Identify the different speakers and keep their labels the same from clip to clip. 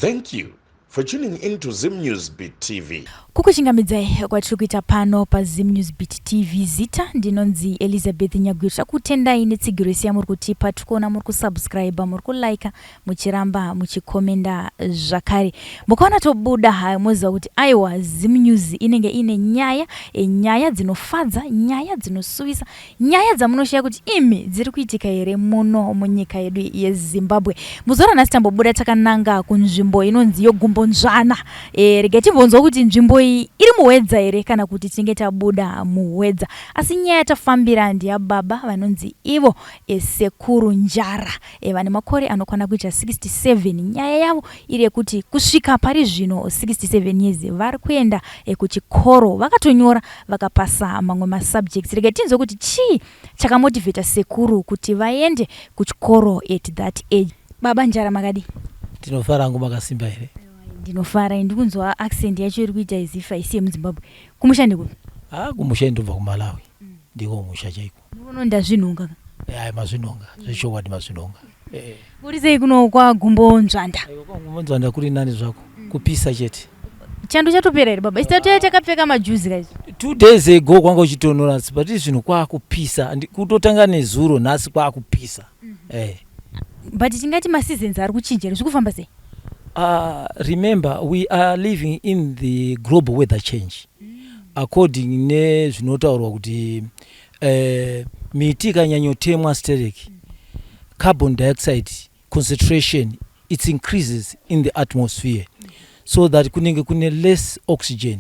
Speaker 1: Thank you for tuning in to Zim News Beat TV.
Speaker 2: Kukuchingamidzai kwatiri kuita pano paZim News Beat TV. Zita ndinonzi Elizabeth Nyagwiro. Takutendai netsigiro yese yamuri kutipa. Tiri kuona muri kusubscribe, muri kulike, muchiramba muchikomenda zvakare. Mukaona tobuda hayo moziva kuti aiwa Zim News inenge ine nyaya, e, nyaya dzinofadza, nyaya dzinosuwisa, Nyaya dzamunoshaya kuti imi dziri kuitika here muno munyika yedu yeZimbabwe. Muzuva ranhasi tambobuda takananga kunzvimbo inonzi yoGumbonzvana. E, regai timbonzwa kuti nzvimbo iyi iri muHwedza here kana kuti tinenge tabuda muHwedza. Asi nyaya yatafambira ndeyababa vanonzi ivo e, Sekuru Njara e, vane makore anokwana kuita 67. Nyaya yavo iri yekuti kusvika pari zvino 67 years vari kuenda e, kuchikoro vakatonyora vakapasa mamwe masubjects. Regai tinzwe kuti chii chakamotivheta sekuru kuti vaende kuchikoro at that age. Baba Njara makadii?
Speaker 3: Tinofara hangu makasimba here?
Speaker 2: Ndinofara ndikunzwa accent yacho iri kuita as if haisi yemuZimbabwe. Kumusha ndekupi?
Speaker 3: Ah, kumusha ndobva kuMalawi. Ndiko kumusha chaiko.
Speaker 2: Munoona ndazvinhonga ka?
Speaker 3: Eh, mazvinhonga, zvechokwadi mazvinhonga.
Speaker 2: Eh. Kuri sei kuno kwaGumbo Nzvanda?
Speaker 3: Aiwa kwaGumbo Nzvanda kuri nani zvako. Kupisa chete.
Speaker 2: Chando chatopera here baba? Isu tatoya takapfeka majuzi ka isu.
Speaker 3: 2 days ago kwanga kuchitonhora but zvinhu kwakupisa. Kutotanga nezuro nhasi kwakupisa. Eh.
Speaker 2: But tingati maseasons ari kuchinja here zviri kufamba sei?
Speaker 3: Remember we are living in the global weather change. According nezvinotaurwa kuti miti ikanyanyotemwa stereki carbon dioxide concentration it increases in the atmosphere so that kunenge kune less oxygen.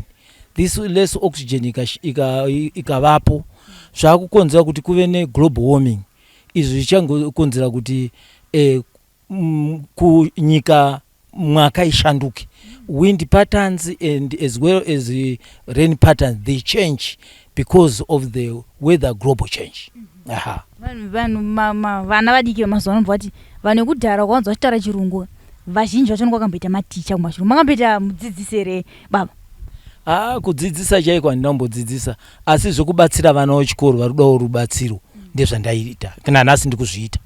Speaker 3: This less oxygen ikavapo ika, zvakukonzera kuti kuve neglobal warming. Izvi zvichangokonzera kuti kunyika mwaka ishanduke, wind patterns and as well as rain patterns, they change because of the weather global change. Aha.
Speaker 2: Vanhu vana vadiki vemazuva anobva vati vanhu vekudhara ukawanzwa vachitaura chirungu vazhinji vacho vanenge vakamboita maticha kumashure. Makamboita mudzidzisi here baba?
Speaker 3: Ah, kudzidzisa chaiko handina kumbodzidzisa, asi zvekubatsira vana vechikoro vari kudawo rubatsiro ndezvandaiita. Kana nhasi ndikuzviita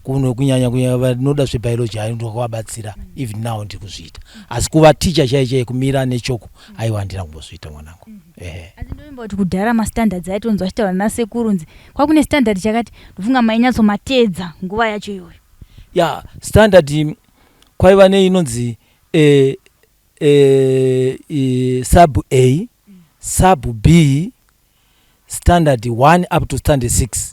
Speaker 3: kuno, kunyanya kunyanya vanoda zvebiology, hai, ndakavabatsira. Even now ndiri kuzviita, asi kuva ticha chai chai, kumira nechoko, aiwa, handina kumbozviita mwanangu, ehe.
Speaker 2: Asi ndovimba kuti kudhara mastandards aitonzwa achitaura nasekuru nzi kwakune standard chakati, ndofunga mainyatsomateedza nguva yacho iyoyo.
Speaker 3: Ya, standard kwaiva neinonzi sub A, sub B, standard 1 up to standard 6.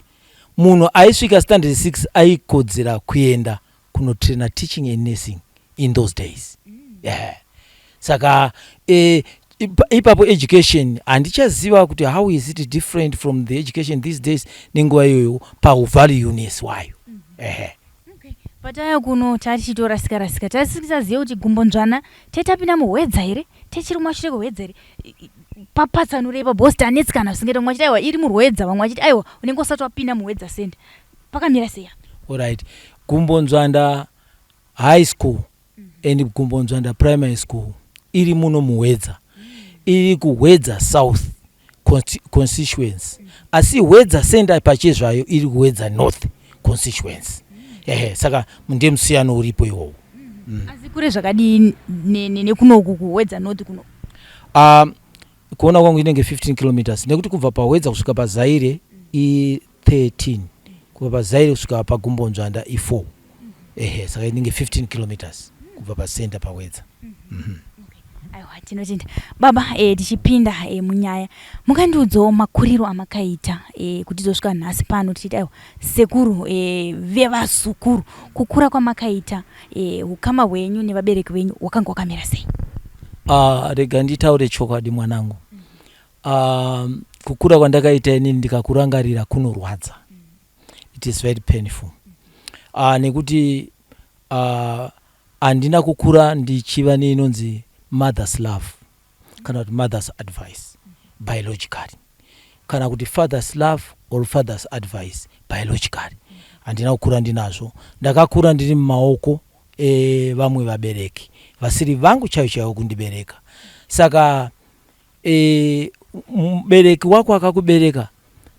Speaker 3: Munhu aisvika standard 6 aikodzera kuenda kunotraina teaching and nursing in those days, yeah. Saka ipapo education handichaziva kuti how is it different from the education these days nenguva iyoyo pauvalueness wayo, ehe.
Speaker 2: Pataya kuno tatichitorasika rasika, tasisazive kuti Gumbonzvana tetapinda muHwedza here, techiri kumashure kweHwedza here. Papatsanurei pabhosi, tanetsikana zvisingaita. Vamwe vachiti aiwa iri muRwedza, vamwe vachiti aiwa unenge usati wapinda muHwedza center. Pakamira sei apa?
Speaker 3: Alright, Gumbonzvanda High School and Gumbonzvanda Primary School iri muno muHwedza, iri kuHwedza South constituency, asi Hwedza center pachezvayo iri kuHwedza North constituency, ehe. Saka ndiye musiyano uripo iwowo.
Speaker 2: Asi kure zvakadii nekunoku kuHwedza North kuno?
Speaker 3: Kuona kwangu inenge 15 kilometers, nekuti kubva paHwedza kusvika paZaire i13, kubva paZaire kusvika paGumbonzvanda i4, ehe. Saka inenge 15 kilometers kubva pacenter paHwedza.
Speaker 2: Aiwa, tinotenda baba. Tichipinda munyaya, mukandiudzawo makuriro amakaita kuti tizosvika nhasi pano tichiti aiwa sekuru vevazukuru. Kukura kwamakaita, ukama hwenyu nevabereki venyu hwakanga hwakamira sei?
Speaker 3: Rega nditaure chokwadi mwanangu. Kukura kwandakaita inini ndikakurangarira kunorwadza. It is very painful, nekuti handina kukura ndichiva neinonzi mother's love kana kuti mother's advice biologically, kana kuti father's love or father's advice biologically. Handina kukura ndinazvo. Ndakakura ndiri mumaoko evamwe vabereki vasiri vangu chaivo chaivo kundibereka. Saka mubereki wako akakubereka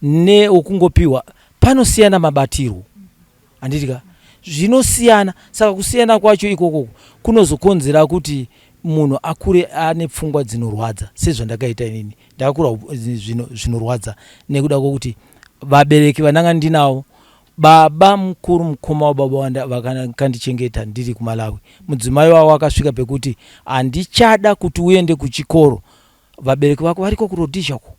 Speaker 3: newokungopiwa panosiyana mabatirwo, handiti ka? Zvinosiyana. Saka kusiyana kwacho ikokoko kunozokonzera kuti munhu akure ane pfungwa dzinorwadza, sezvandakaita inini. Ndakakura zvinorwadza nekuda kwokuti vabereki vandanga ndinavo, baba mukuru, mukoma wababa vakandichengeta ndiri kuMalawi, mudzimai wavo akasvika pekuti, "Handichada kuti uende kuchikoro. Vabereki vako variko kuRhodesia ko,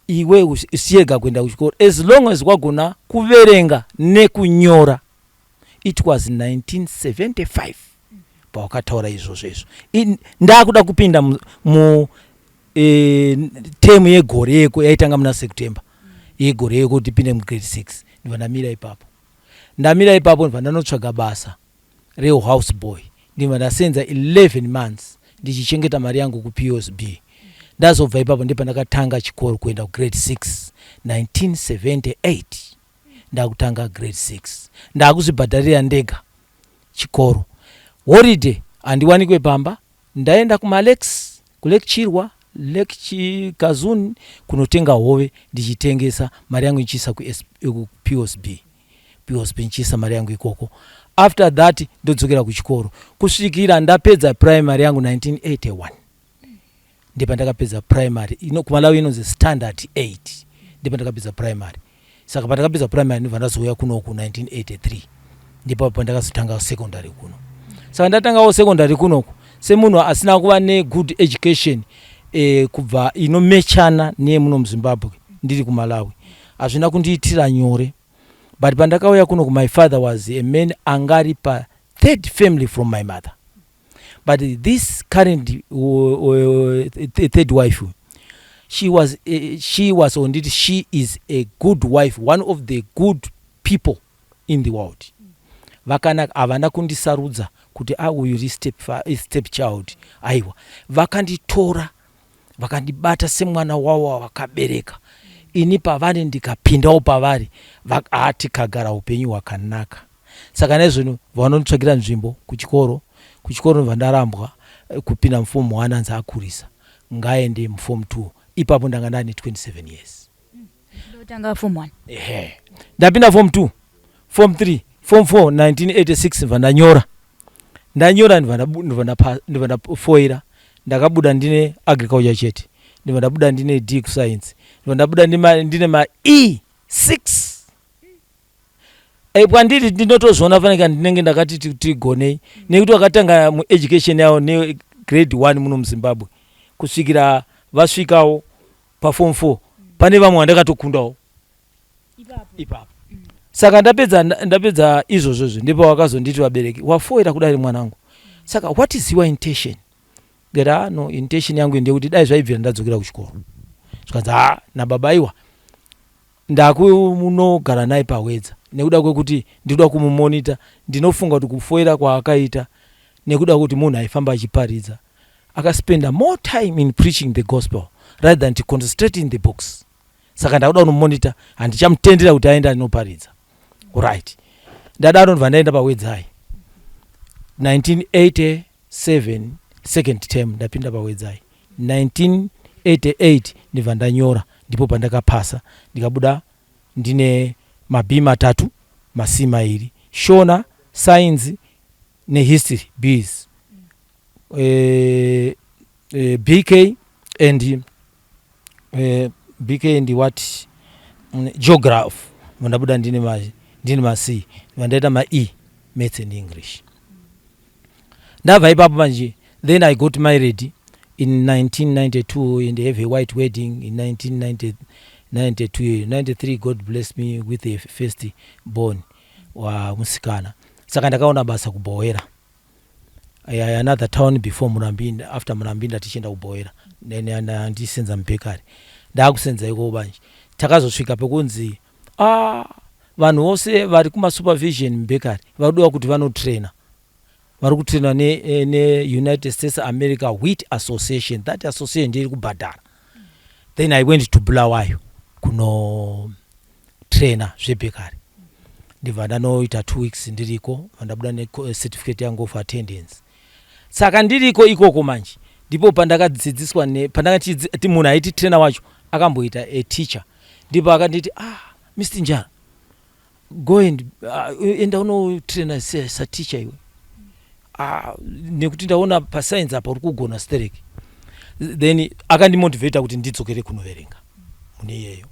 Speaker 3: iwe usiyega kuenda kuchikoro as long as wagona kuverenga nekunyora." It was 1975 pawakataura izvozvo izvo. Ndakuda kupinda mu term yegore yeko yaitanga muna September yegore yeko kuti tipinde mugrade 6. Ndibva ndamira ipapo. Ndamira ipapo, ndibva ndanotsvaga basa rehouse boy. Ndibva ndasenza 11 months ndichichengeta mari yangu kuPOSB. Ndazobva ipapo, ndipandakatanga chikoro kuenda kugrade 6, 1978. Ndakutanga grade 6, ndakuzvibhadharira ndega chikoro. Holiday handiwanikwe pamba, ndaenda kumalakes, kuLake Chirwa, Lake Chikazuni, kunotenga hove ndichitengesa, mari yangu ichiisa kuPOSB. POSB ndichiisa mari yangu ikoko. After that ndodzokera kuchikoro kusvikira ndapedza primary yangu 1981. Ndepandakapedza primary ino, kuMalawi inonzi standard 8. Ndepandakapedza primary. Saka pandakapedza primary, ndobva ndazouya kunoku 1983. Ndipo pandakazotanga secondary kuno. Saka ndatangawo secondary kunoku semunhu asina kuva negood education kubva inomechana neyemuno muZimbabwe ndiri kuMalawi, hazvina kundiitira nyore. But pandakauya kunoku, my father was a man angari pa third family from my mother, but this current third wife, she was or indeed she is a good wife, one of the good people in the world. Vakanaka, havana kundisarudza kuti a uyu ri step child. Aiwa, vakanditora, vakandibata semwana wavo wavakabereka. Ini pavari ndikapindawo pavari, tikagara upenyu hwakanaka. Saka naizvozvo vanonditsvagira nzvimbo kuchikoro. Kuchikoro ndobva ndarambwa kupinda muform 1, anzi akurisa, ngaende muform 2. Ipapo ndanga ndane 27 years.
Speaker 2: Ndotanga form 1.
Speaker 3: Ehe, ndapinda form 2, form 3, form 4. 1986 ndibva ndanyora. Ndanyora, ndibva ndafoira. Ndakabuda ndine agriculture chete. Ndibva ndabuda ndine D kuscience. Ndibva ndabuda ndine ma E 6. Kwandiri ndinotozviona fanika ndinenge ndakati tigonei, nekuti vakatanga mueducation yavo negrade 1 muno muZimbabwe kusvikira vasvikawo paform 4, pane vamwe vandakatokundawo ipapo. Saka ndapedza izvozvozvo, ndipo vakazonditi vabereki, "Wafoira kudari mwanangu, saka what is your intention?" Ndikati, "Ah, no, intention yangu ndeyekuti dai zvaibvira ndadzokera kuchikoro." Zvikanzi, "Ha, nababa, iwa ndakunogara naye paWedza nekuda kwekuti ndinoda kumumonita. Ndinofunga kuti kufoira kwaakaita nekuda kwekuti munhu aifamba achiparidza, akaspenda more time in preaching the gospel rather than to concentrate in the books. Saka ndakuda kunomonita, handichamutendera kuti aende anoparidza." Right, ndadaro, ndobva ndaenda paWedzai 1987, second term. Ndapinda paWedzai 1988, ndibva ndanyora. Ndipo pandakapasa, ndikabuda ndine maB 3, maC 2, Shona, science nehistory Bs, BK and BK and what, geography. Ndabuda ndine ma C, ndaita ma E maths and English. Ndabva ipapo manje, then I got married in 1992 and have a white wedding in 1992. 93, God bless me with a first born wamusikana. Saka ndakaona basa kuBuhera, another town before Murambinda, after Murambinda tichienda kuBuhera. Ndisenza mubakery. Ndaakusenza ikoko banje, takazosvika pekunzi, ah, vanhu vose vari kumasupervision mubakery varudiwa kuti vanotraina. Vari kutrainwa neUnited States America Wheat Association. That association ndiri kubhadhara. Then I went to Bulawayo kunotraina zvebakery. Ndibva ndanoita 2 weeks ndiriko, vandabuda necertificate yangu of attendance. Saka ndiriko ikoko manje, ndipo pandakadzidziswa pandakati munhu aiti trainer wacho akamboita a teacher. Ndipo akanditi, "Ah, Mr Njara, Go and enda unotraina saticha iwe, nekuti ndaona pascience apa uri kugona stereki. Then akandimotivata kuti ndidzokere kunoverenga mune iyeyo.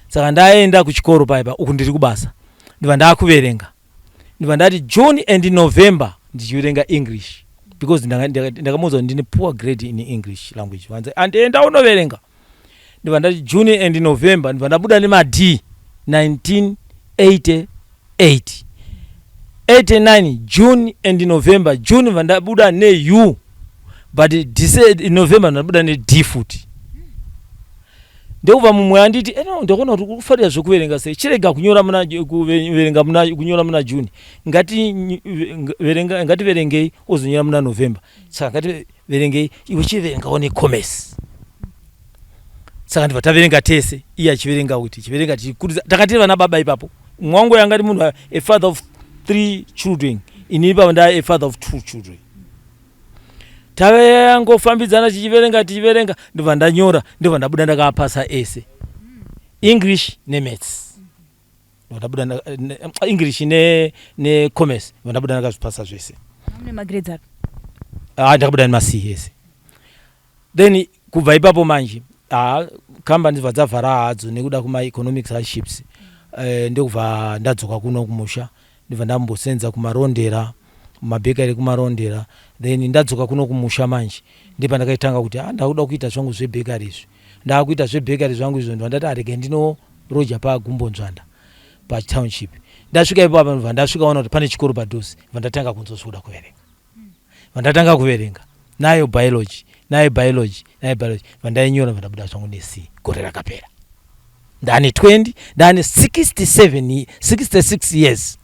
Speaker 3: Saka ndaenda kuchikoro paipa, uku ndiri kubasa, ndibva ndaakuverenga. Ndibva ndati June and November ndichiverenga English, because ndakamuudza kuti ndine poor grade in English language. Vanzi andienda unoverenga. Ndibva ndati June and November, ndibva ndabuda nemaD 1988. 89 June and November, June bva ndabuda neU, but November ndabuda neD futi. Ndokubva mumwe anditi, "Eno, ndakuona kuti uri kufarira zvekuverenga, sei chirega kunyora muna kuverenga muna kunyora muna June? Ngati verenga, ngativerengei, uzonyora muna November. Saka ngativerengei, iwe chiverengawo necommerce." Saka ndibva taverenga tese, iye achiverenga, kuti chiverenga, tichikuruza. Takatiri vana baba ipapo. Mumwe wangu yanga ari munhu, a father of three children, ini ipapo ndaa a father of two children. Tavangofambidzana tichiverenga, tichiverenga, ndobva ndanyora, ndobva ndabuda ndakaapasa ese, English nemaths. Ndobva ndabuda English necommerce, ndobva ndabuda ndakazvipasa zvese.
Speaker 2: Mune magrades api?
Speaker 3: Ah, ndakabuda nemaC ese. Then kubva ipapo manje, kambani dzibva dzavhara hadzo nekuda kuma-economic hardships. Ndokubva ndadzoka kuno kumusha, ndibva ndambosenza kuMarondera, mumabhekari ekuMarondera. Then ndadzoka kuno kumusha manje, ndipandakaitanga kuti, ah, ndakuda kuita zvangu zvebhekari izvi. Ndakuita zvebhekari zvangu izvo, ndibva ndati arege ndinoroja paGumbonzvanda patownship. Ndasvika ipapo, ndibva ndasvika ona kuti pane chikoro padhuze. Ndibva ndatanga kunzozvoda kuverenga, vandatanga kuverenga nayo biology, nayo biology, nayo biology, vandainyora, vandabuda zvangu neC. Gore rakapera ndane 20, ndane 67, 66 years,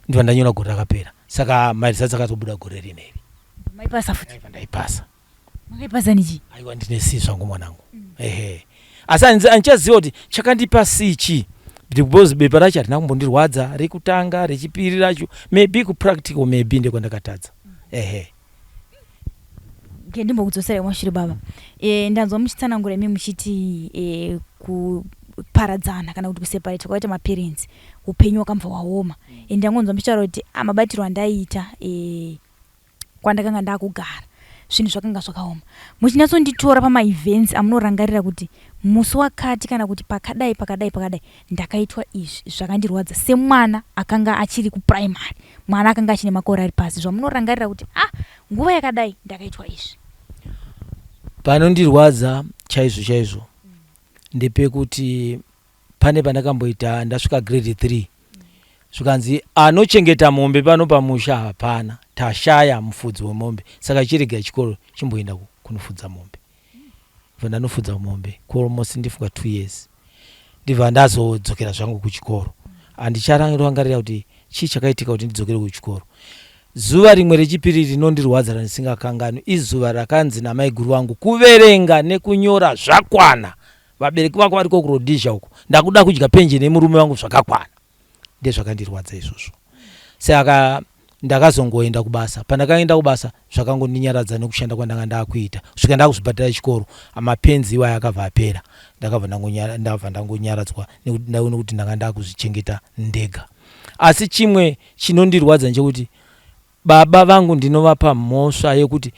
Speaker 3: ndibva ndanyora gore rakapera. Saka maresults akatobuda gore rineri.
Speaker 2: Maipasa futi?
Speaker 3: Aiva, ndaipasa.
Speaker 2: Makaipasa nichi?
Speaker 3: Aiwa, ndine C zvangu, mwanangu. Ehe, asi handichaziva kuti chakandipa C chii, because bepa racho harina kumbondirwadza rekutanga, rechipiri racho maybe kupractical, maybe ndekwandakatadza, ehe.
Speaker 2: Okay, ndimbokudzoserai kumashure, baba. Ndanzwa muchitsanangura imi muchiti kuparadzana kana kuti kuseparate kwakaita maparents, upenyu hwakambva hwaoma. Ndangonzwa muchitaura kuti mabatiro andaiita kwandakanga ndakugara, zvinhu zvakanga zvakaoma. Muchinyatsonditora pamaevents amunorangarira kuti musi wakati kana kuti pakadai, pakadai, pakadai ndakaitwa izvi zvakandirwadza semwana akanga achiri kuprimary, mwana akanga achine makore ari pasi, zvamunorangarira kuti, ah, nguva yakadai ndakaitwa izvi.
Speaker 3: Panondirwadza chaizvo chaizvo ndepekuti pane pandakamboita ndasvika grade 3, zvikanzi anochengeta mombe pano pamusha hapana, tashaya mufudzi wemombe, saka chirega chikoro, chimboenda kunofudza mombe. Bva ndanofudza mombe almost ndifunga 2 years, ndibva ndazodzokera zvangu kuchikoro. Handicharangarira kuti chii chakaitika kuti ndidzokere kuchikoro. Zuva rimwe rechipiri rinondirwadza randisingakanganwi izuva rakanzi namaiguru vangu, "Kuverenga nekunyora zvakwana, vabereki vako variko kuRhodesia uko, ndakuda kudya penje nemurume wangu, zvakakwana." Ndezvakandirwadza izvozvo. Saka ndakazongoenda kubasa. Pandakaenda kubasa, zvakangondinyaradza nekushanda kwandanga ndakuita kusvika ndakuzvibhadhara chikoro. Mapenzi iwaya akabva apera. Ndakabva ndabva ndangonyaradzwa nekuti ndaona kuti ndanga ndakuzvichengeta ndega. Asi chimwe chinondirwadza ndechekuti baba vangu ndinovapa mhosva yekuti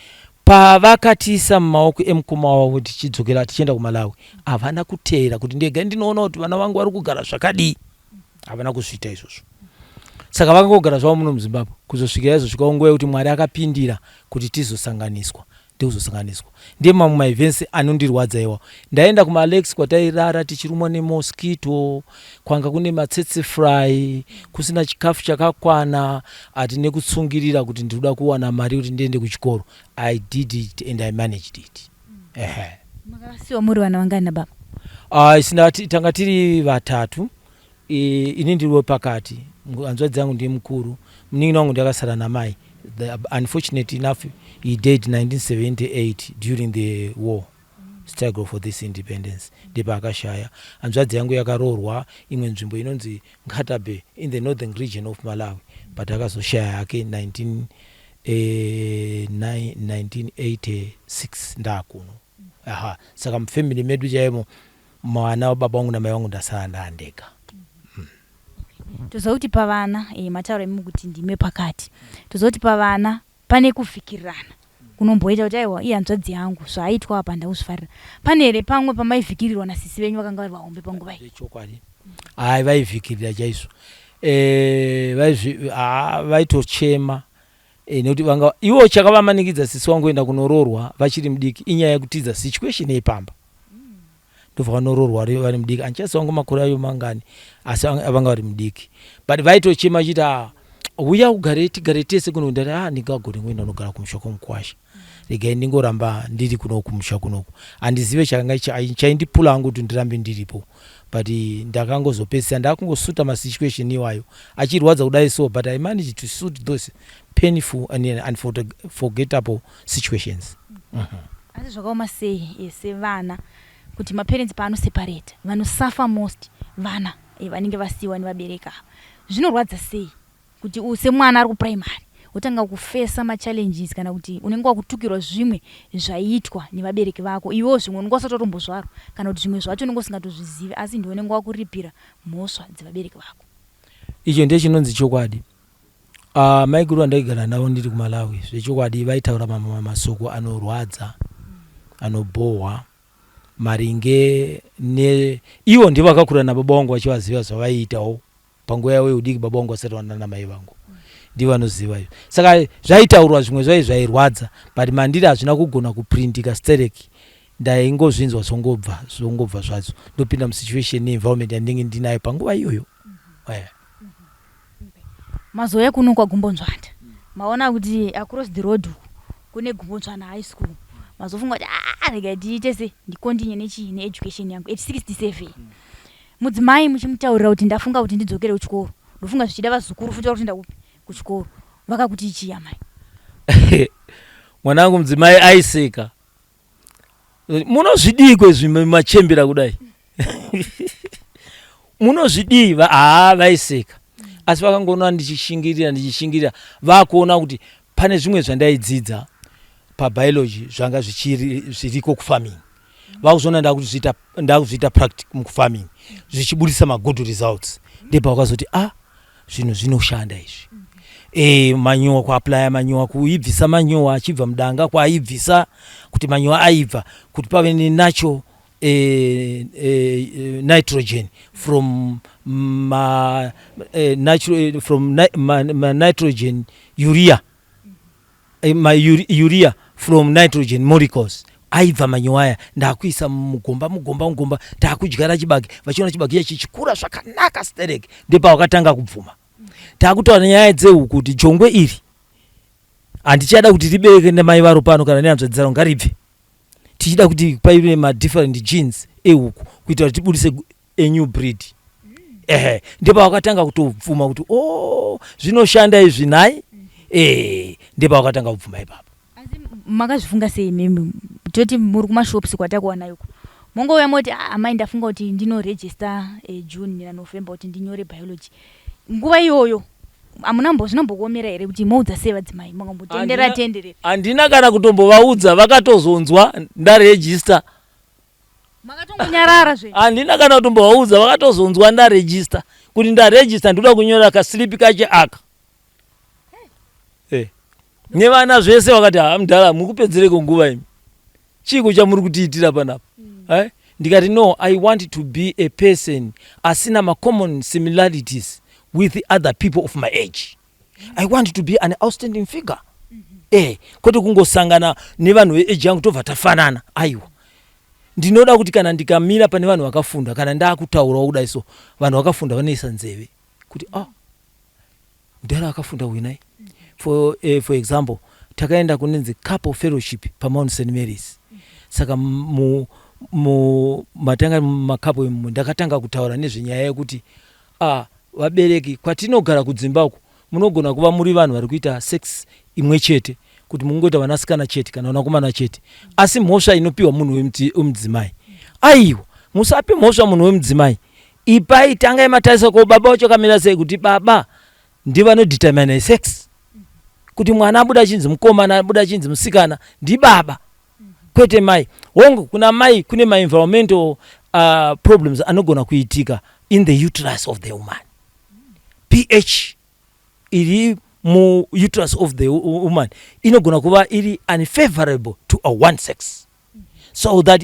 Speaker 3: pavakatiisa mumaoko emukoma wavo tichidzokera tichienda kuMalawi, havana kuteera kuti ndega ndinoona kuti vana vangu vari kugara zvakadii. Havana kuzviita izvozvo. Saka vakangogara zvavo muno muZimbabwe kuzosvikira izosvikawo nguva yekuti Mwari akapindira kuti tizosanganiswa. Ndikuzosanganiswa ndiye mamwe maevents anondirwadza iwawo. Ndaenda kumaLex kwatairara tichirumwa nemosquito, kwanga kune matsetse fly, kusina chikafu chakakwana, ati nekutsungirira kuti ndinoda kuwana mari kuti ndiende kuchikoro. I did it and I managed it, ehe.
Speaker 2: Makasiwa muri vana vangani nababa?
Speaker 3: Tanga tiri vatatu. Ini ndiri wepakati, hanzvadzi dzangu ndiye mukuru, munin'ina wangu ndakasara namai. Unfortunate enough, he died 1978 during the war struggle for this independence, ndepaakashaya. Hanzvadzi yangu yakaroorwa imwe nzvimbo inonzi Nkhata Bay in the northern region of Malawi, but akazoshaya hake 19, 1986 ndaakuno. Aha, saka mufamily medu chaimo, mwana wababa vangu namai vangu, ndasara ndaandega.
Speaker 2: Toziva kuti pavana, mataura imi kuti ndime pakati, toziva kuti pavana pane kuvhikirirana kunomboita kuti aiwa, ihanzvadzi yangu, zvaaitwa apa ndakuzvifarira. Pane here pamwe pamaivhikirirwa nasisi venyu vakanga vari vahombe panguva iyi?
Speaker 3: Chokwadi, hai, vaivhikirira chaizvo. Vaitochema nekuti vanga ivo chakavamanikidza sisi wangu kuenda kunoroorwa vachiri mudiki inyaya yekutiza situation yepamba. Ndobva vanoroorwa vari mudiki. Handichasi wangu makore ayo mangani, asi vanga vari mudiki, but vaitochema chiti, "Ah, uya ugare, tigare tese kuno." Ndati, "Ah, ndingagone kuenda kunogara kumusha kwomukwasha. Regai ndingoramba ndiri kuno kumusha kunoku." Handizive chakanga chaindipula hangu kuti ndirambe ndiripo, but ndakangozopedzisa ndakungosuita masituation iwayo achirwadza kudai so, but I managed to suit those painful and unforgettable situations.
Speaker 2: Asi zvakaoma sei, sevana, kuti maparents paanoseparata, vanosafa most vana, vanenge vasiyiwa nevabereki ava? Zvinorwadza sei kuti semwana ari kuprimary wotanga kufesa machallenges, kana kuti unenge wakutukirwa zvimwe zvaiitwa nevabereki vako, iwewo zvimwe unenge wasati watombozvarwa, kana kuti zvimwe zvacho unenge usingatozvizivi, asi ndiwe unenge wakuripira mhosva dzevabereki vako?
Speaker 3: Icho ndiye chinonzi chokwadi. Maiguru vandaigara navo ndiri kuMalawi, zvechokwadi vaitaura mamwe masoko anorwadza, anobhohwa maringe ne ivo. Ndivo vakakura nababa vangu, vachivaziva zvavaiitawo panguva yavo yeudiki, baba vangu vasati vanana namai vangu. Ndivo vanoziva izvo. Saka zvaitaurwa zvimwe zvai zvairwadza, but mandiri hazvina kugona kuprindika stereki. Ndaingozvinzwa, zvongobva, zvongobva zvadzo, ndopinda musituation neenvironment yandinenge ndinayo panguva iyoyo.
Speaker 2: Mazouya kuno kwaGumbonzvanda, maona kuti across the road uku kune Gumbonzvanda High School. Mazofunga kuti, "Ah, regai ndiite se ndicontinue nechii, needucation yangu." At 67, mudzimai muchimutaurira kuti ndafunga kuti ndidzokere kuchikoro, ndofunga zvichida vazukuru futi vari kutoenda kupi? Kuchikoro. Vakakuti ichii amai?
Speaker 3: Mwanangu mudzimai aiseka, "Munozvidii kwezvi machembera kudai? Munozvidii?" Haa, vaiseka, asi vakangoona ndichishingirira, ndichishingirira, vakuona kuti pane zvimwe zvandaidzidza pabiology zvanga zvichiri zviriko kufarming. Vakuzoona ndakuzviita practice mukufarming, zvichibudisa magood results. Ndipo vakazoti, "Ah, zvinhu zvinoshanda izvi." Manyowa, kuapplya manyowa, kuibvisa manyowa achibva mudanga, kwaaibvisa kuti manyowa aibva, kuti pave nenatural nitrogen from ma, natural, from ni, ma, ma nitrogen urea, ma urea from nitrogen molecules aibva manyowa aya. Ndakuisa mugomba, mugomba, mugomba, takudyara chibage. Vachiona chibage chachi chichikura zvakanaka sterek. Ndepavakatanga kubvuma. Takutaura nyaya dzehuku, kuti jongwe iri handichada kuti ribereke nemai varo pano kana nehanzvadzi dzaro, ngaribve. Tichida kuti paive madifferent genes ehuku kuitira kuti tibudise a new breed. Ehe, ndepavakatanga kutobvuma kuti, "O, oh, zvinoshanda izvi nhai." Ndepavakatanga kubvuma ipapo.
Speaker 2: Asi makazvifunga sei imimi? Toti muri kumashops kwatakuwana iko, mongouya moti, "Ah, amai, ndafunga kuti ndinoregister June naNovember kuti ndinyore biology." Nguva iyoyo hamuna zvinombokuomera here kuti moudza sei vadzimai? Makambotendera tenderera?
Speaker 3: Handina kana kutombovaudza. Vakatozonzwa ndaregister.
Speaker 2: Makatongonyarara zve?
Speaker 3: Handina kana kutombovaudza. Vakatozonzwa ndaregister, kuti ndaregister, ndoda kunyora kaslip kache aka nevana zvese. Vakati, "Ha, mudhara, muri kupedzereko nguva imi? Chiiko chamuri kutiitira panapa?" Eh? Ndikati, "No, I want to be a person asina macommon similarities with other people of my age. I want to be an outstanding figure, kwete kungosangana nevanhu veage yangu tobva tafanana. Aiwa, ndinoda kuti kana ndikamira pane vanhu vakafunda, kana ndaakutaurawo kudai so, vanhu vakafunda vanoisa nzeve kuti, 'Ah, mudhara akafunda uyu nai.' For example, takaenda kunenzi couple fellowship paMount St Mary's. Saka mu matanga macouple imomo, ndakatanga kutaura nezvenyaya yekuti, ah, vabereki kwatinogara kudzimba uku, munogona kuva muri vanhu vari kuita sex imwe chete, kuti mungoita vanasikana chete kana vanakomana chete, asi mhosva inopiwa munhu wemudzimai. Aiwa, musape mhosva munhu wemudzimai. Ipai, tangai matarisa ko baba vacho kamira sei, kuti baba ndivo vanodetermine sex, kuti mwana abuda achinzi mukomana, abuda achinzi musikana, ndibaba kwete mai. Hongu, kuna mai kune maenvironmental problems anogona kuitika in the uterus of the woman. pH iri muuterus of the woman inogona kuva iri unfavorable to a one sex, so that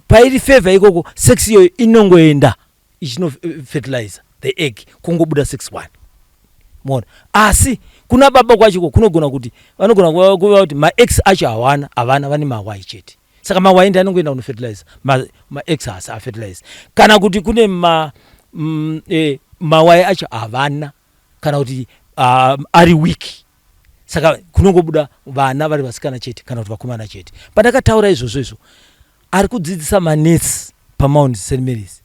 Speaker 3: pairi favor ikoko, sex iyoyo inongoenda ichinofertilize the egg, kungobuda sex one. Mona, asi kuna baba kwachiko kunogona kuti vanogona kuva kuti maX acho hawana, havana, vane maY chete. Saka maY ndi anongoenda kunofertilize, maX haasi afertilize. Kana kuti kune maY acho havana, kana kuti ari weak, saka kunongobuda vana vari vasikana chete kana kuti vakomana chete. Pandakataura izvozvo, izvo ari kudzidzisa manesi paMount St Mary's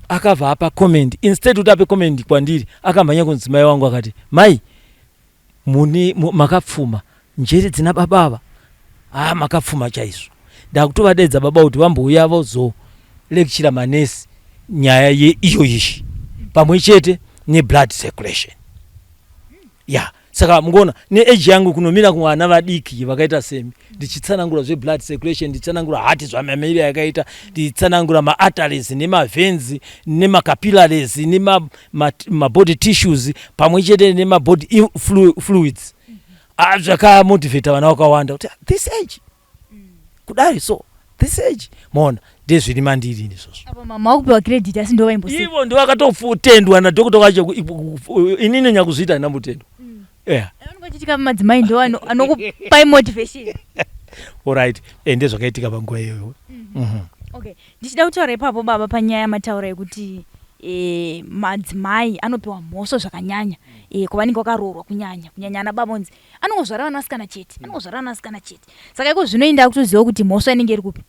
Speaker 3: akabva apa comment. Instead kuti ape comment kwandiri, akamhanya kumudzimai wangu akati, "Mai, mune makapfuma njere dzina baba ava. Ha, makapfuma chaizvo. Ndakutovadaidza baba kuti vambouya vozolectura manesi nyaya yeiyo ishi pamwe chete neblood circulation." Ya, saka mukuona neage yangu kunomira kuvana vadiki vakaita semi, ndichitsanangura zveblood circulation, ndichitsanangura heart zvamamiri yakaita, ndichitsanangura maarteries nemaveins nemacapillaries nemabody tissues pamwe chete nemabody fluids. Ah, zvakamotivheta vana vakawanda kuti this age kudari, so this age, maona, ndezviri mandiri izvozvo.
Speaker 2: Apa mama wakupiwa credit, asi ndo vaimboseka.
Speaker 3: Ivo ndovakatotendwa nadhokota wacho. Inini nyakuzviita handambotendwa, yeah.
Speaker 2: Vanenge vachitika madzimai ndo anokupai motivation.
Speaker 3: Alright, ndezvakaitika panguva iyoyo.
Speaker 2: Okay, ndichida kutaura ipapo baba, panyaya yamataura yekuti madzimai anopiwa mhosvo zvakanyanya kwavanenge vakaroorwa, kunyanya kunyanya ana baba, onzi anongozvara vana vasikana chete, anongozvara vana vasikana chete. Saka iko zvinoenda kutoziva kuti mhosva inenge iri kupi?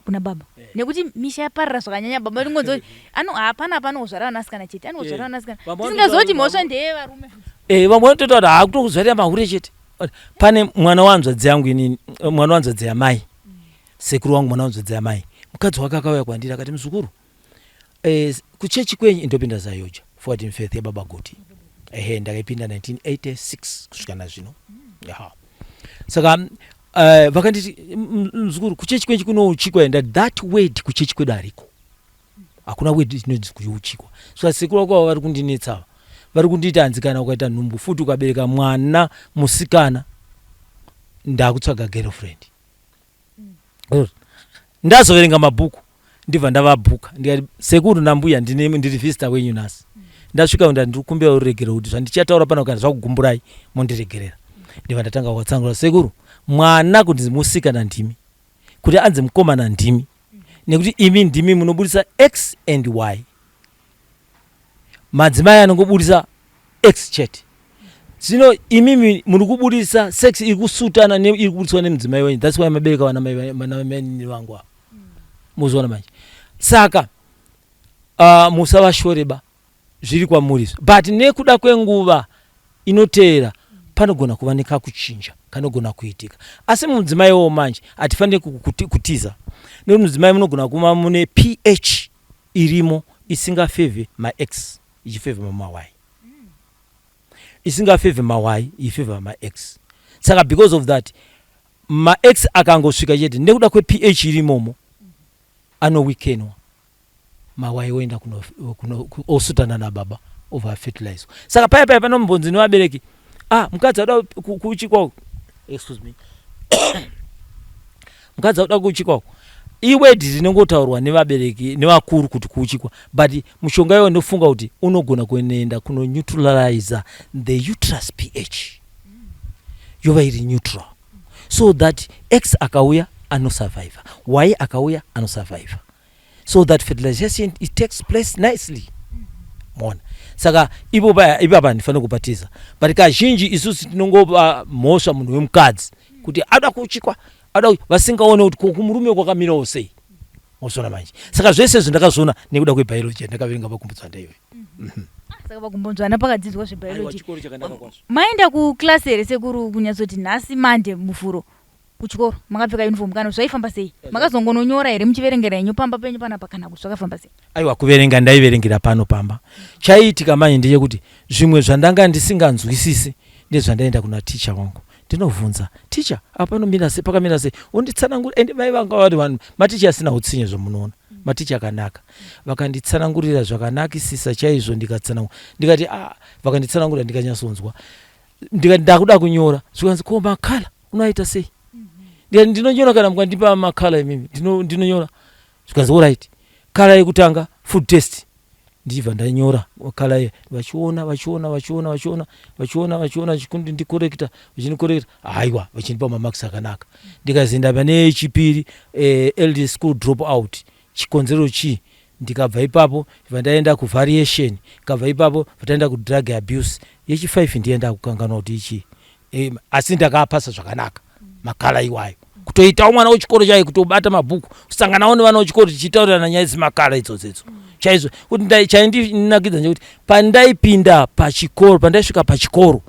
Speaker 2: Kuna baba, nekuti misha yaparara zvakanyanya. Baba ringonzi kuti hapana apa anongozvara vana vasikana chete, anongozvara vana vasikana,
Speaker 3: Vamwe
Speaker 2: tisingaziva kuti mhosva ndeyevarume.
Speaker 3: Vamwe vanotoita kuti haakutokuzvarira mahure chete. Pane mwana wanzvadzi yangu inini, mwana wanzvadzi yamai, sekuru wangu, mwana wanzvadzi yamai, mukadzi wake akauya kwandiri akati, "Muzukuru, kuchechi kwenyu indopinda ZAOGA, Forward in Faith yababa Goti." Ehe, ndakaipinda 1986 kusvika nazvino. Ya, saka vakanditi, "Muzukuru, kuchechi kwenyu kunouchikwa?" Ndati, "That word kuchechi kwedu hariko, hakuna word inonzi kuuchikwa." Saka sekuru vako ava vari kundinetsa, ava vari kundiita hanzi kana ukaita nhumbu futi, ukabereka mwana musikana, ndakutsvaga girlfriend. Ndazoverenga mabhuku, ndibva ndavabhuka, ndikati, "Sekuru nambuya, ndiri visitor wenyu nhasi. Ndasvika, nda ndiri kukumbira ruregero kuti zvandichataura pano kana zvakugumburai mondiregerera." Ndibva ndatanga kuvatsanangura, "Sekuru, mwana kuti musikana ndimi, kuti anzi mukomana ndimi, nekuti imi ndimi munobudisa X and Y. Madzimai anongobudisa X chete. Zvino imimi muri kubudisa sex iri kusutana neiri kubudiswa nemudzimai wenyu. That's why mabereka vana mai vangu ava. Muzoona manje. Saka musavashoreba, zviri kwamuri izvo, but nekuda kwenguva inoteera panogona kuva nekakuchinja kanogona kuitika. Asi mudzimaiwo manje hatifaniri kutiza, nekuti mudzimai munogona kuva mune pH irimo isingafavor maX, ichifavor mamaY, isingafavor maY, ichifavor maX. Saka because of that, maX akangosvika chete, nekuda kwepH irimomo, anoweakenwa, maY oenda osutana nababa, obva afertilizwa. Saka paya paya panombonzi nevabereki, ah, mukadzi auda kuuchikwa, excuse me, mukadzi auda kuuchikwa, iword rinongotaurwa nevabereki nevakuru kuti kuuchikwa, but mushonga iwo ndofunga kuti unogona kunoenda kunoneutraliza the uterus pH, yova iri neutral, so that X akauya anosurviva, Y akauya anosurviva, so that fertilization, it takes place nicely. Mona, saka ipo paya ipapa handifaniri kupatiza, but kazhinji isusu tinongopa mhosva munhu wemukadzi kuti ada kuchikwa, ada vasingaone kuti ko kumurume kwakamirawo sei. Mozviona manje? Saka zvese izvi ndakazviona nekuda kwebiology yandakaverenga paGumbunzvanda iyoyo.
Speaker 2: Saka paGumbunzvanda pakadzidzwa zvebiology.
Speaker 3: Chikoro chakanaka kwazvo.
Speaker 2: Maenda kuclass here sekuru, kunyatsoti nhasi Monday, Muvhuro, kuchikoro makapfeka uniform, kana zvaifamba sei? Makazongononyora here muchiverengera henyu pamba penyu panapa, kana kuti zvakafamba sei?
Speaker 3: Aiwa, kuverenga ndaiverengera pano pamba. Chaiitika manje ndechekuti zvimwe zvandanga ndisinganzwisisi ndezvandaenda kuna ticha wangu, ndinovhunza ticha, apa panomira sei, pakamira sei, unditsanangura. Ende mai vanga vari vanhu maticha asina utsinye zvamunoona. Maticha akanaka, vakanditsanangurira zvakanakisisa chaizvo. Ndikatsanangura, ndikati, "Ah." Vakanditsanangurira, ndikanyatsonzwa. Ndikati ndakuda kunyora, zvikanzi, "Ko macolour unoaita sei?" Ndikati, "Ndinonyora kana mukandipa macolour imimi, ndinonyora." Zvikanzi, "Alright, colour yekutanga, food taste." Ndichibva ndanyora colour iya, vachiona, vachiona, vachiona, vachiona, vachiona, vachiona, vachindikorekta, vachindikorekta. Haiwa, vachindipa mamarks akanaka. Ndikazoenda pane yechipiri, early school drop out, chikonzero chii? Ndikabva ipapo, bva ndaenda kuvariation. Ndikabva ipapo, bva kudrug abuse. Yechi5 ndiye ndakukanganwa kuti ichii. Asi ndakapasa zvakanaka macolour iwayo. Kutoitawo mwana wechikoro chaiye, kutobata mabhuku, kusanganawo nevana wechikoro, tichitaurirana nyaya dzemacolour idzodzo idzo chaizvo. Kuti chaindinakidza ndechekuti pandaipinda pachikoro, pandaisvika pachikoro,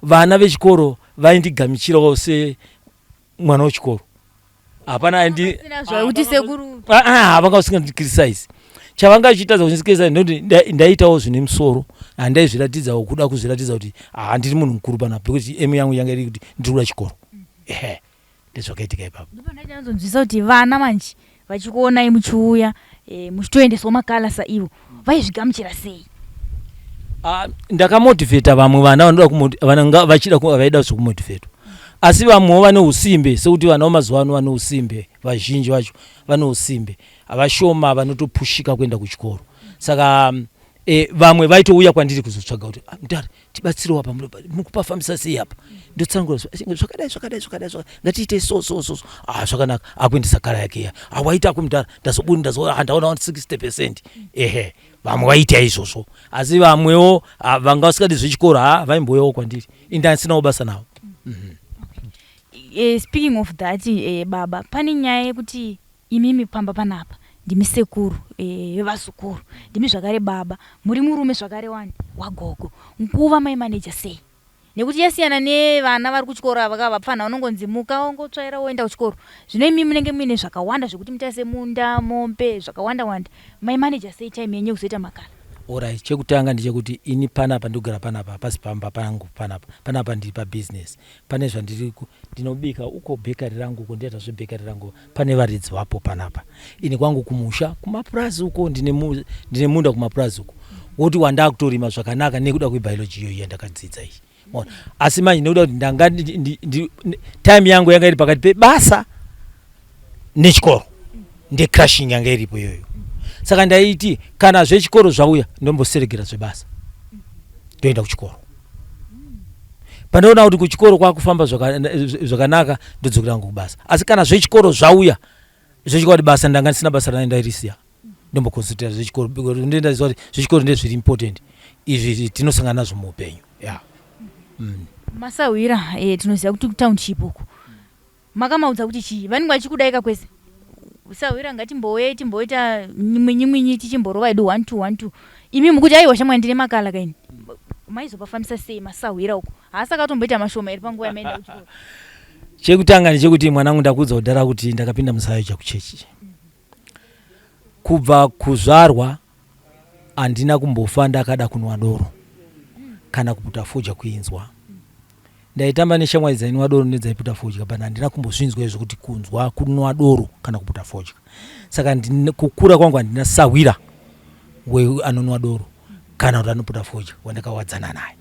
Speaker 3: vana vechikoro vaindigamichirawo semwana wechikoro. Hapana aindi
Speaker 2: Sina zvakuti sekuru.
Speaker 3: Ah, ah, vanga vasingandicriticize. Chavanga vachiita kundicriticize ndekuti ndaitawo zvine musoro. Handaizviratidzawo kuda kuzviratidza kuti handiri munhu mukuru panapa, because aim yangu yanga iri kuti ndiri kuda chikoro. Ehe, ndezvakaitika ipapo.
Speaker 2: Ndopandachanzonzwisa kuti vana manje vachikuonai muchiuya, muchitoendesawo macolour saivo, vaizvigamuchira sei?
Speaker 3: Ah, ndakamotivheta vamwe vana vanoda vana vachida vaida zvekumotivhetwa, asi vamwewo vane usimbe, sekuti vana vemazuva ano vane usimbe. Vazhinji vacho vane usimbe, vashoma vanotopushika kuenda kuchikoro. Saka vamwe vaitouya kwandiri kuzotsvaga kuti, "Ah, mudhara, tibatsirewo apa, mukupafambisa sei apa?" Ndotsanangura, "Zvakadai, zvakadai, zvakadai, zvakadai, ngatiite so so so so." "Ah, zvakanaka." Akuendesa colour yake iya. "Ah, waita ako mudhara, ndazobudi ndazo ndaona 60%." Ehe, vamwe vaita izvozvo, asi vamwewo, ah, vanga vasikadi zvechikoro, ha, vaimbouyawo kwandiri, indandisinawo basa navo.
Speaker 2: Speaking of that, baba, pane nyaya yekuti imimi pamba panapa ndimi sekuru vevazukuru, ndimi zvakare baba, muri murume zvakare wani wagogo. Nguva maimaneja sei? Nekuti yasiyana nevana vari kuchikoro ava kavapfana, vanongonzi muka, wongotsvaira, woenda kuchikoro. Zvino imi munenge muine zvakawanda zvekuti mutaise munda, mombe, zvakawanda wanda. Maimaneja sei time yenyu yekuzoita macolour?
Speaker 3: Alright, chekutanga ndechekuti ini panapa ndogara panapa, hapasi pamba pangu panapa. Panapa ndiri pabusiness, pane zvandiri ndinobika uko, bakery rangu uko, ndoita zvebakery rangu, pane varidzi vapo panapa. Ini kwangu kumusha kumapurazi uko, ndine munda kumapurazi uko woti wandakutorima zvakanaka nekuda kwebiology iyoyi yandakadzidza iyi. Maona? Asi manje nekuda kuti ndanga time yangu yanga iri pakati pebasa nechikoro, ndecrushing yanga iripo iyoyo. Saka ndaiti kana zvechikoro zvauya, ndomboseregera zvebasa, ndoenda kuchikoro. Pandoona kuti kuchikoro kwakufamba zvakanaka, ndodzokera hangu kubasa. Asi kana zvechikoro zvauya, zvechokwadi basa ndanga ndisina basa randairisiya, ndomboconcentrata zvechikoro, because ndoendaziva kuti zvechikoro ndezviri important, izvi tinosangana nazvo muupenyu ya.
Speaker 2: Masahwira, tinoziva kuti kutownship uku makamaudza kuti chii? Vanenge vachikudaika kwese, "Sahwira, ngatimbouyai timboita mwinyi mwinyi, tichimborova edu 1 2 1 2." Imi mukuti, "Aiwa shamwari, ndine macolour kaini." Maizopafambisa sei masahwira uko? Haasi akatomboita mashoma iri panguva yamaenda kuchikoro?
Speaker 3: Chekutanga ndechekuti, mwanangu, ndakuudza kudhara kuti ndakapinda muZAOGA kuchechi. Kubva kuzvarwa handina kumbofa ndakada kunwa doro kana kuputa fodya kuinzwa. Ndaitamba neshamwari dzainwa doro nedzaiputa fodya, but handina kumbozvinzwa izvo kuti kunzwa kunwa doro kana kuputa fodya. Saka kukura kwangu handina sahwira anonwa doro kana kuti anoputa fodya wandakawadzana naye.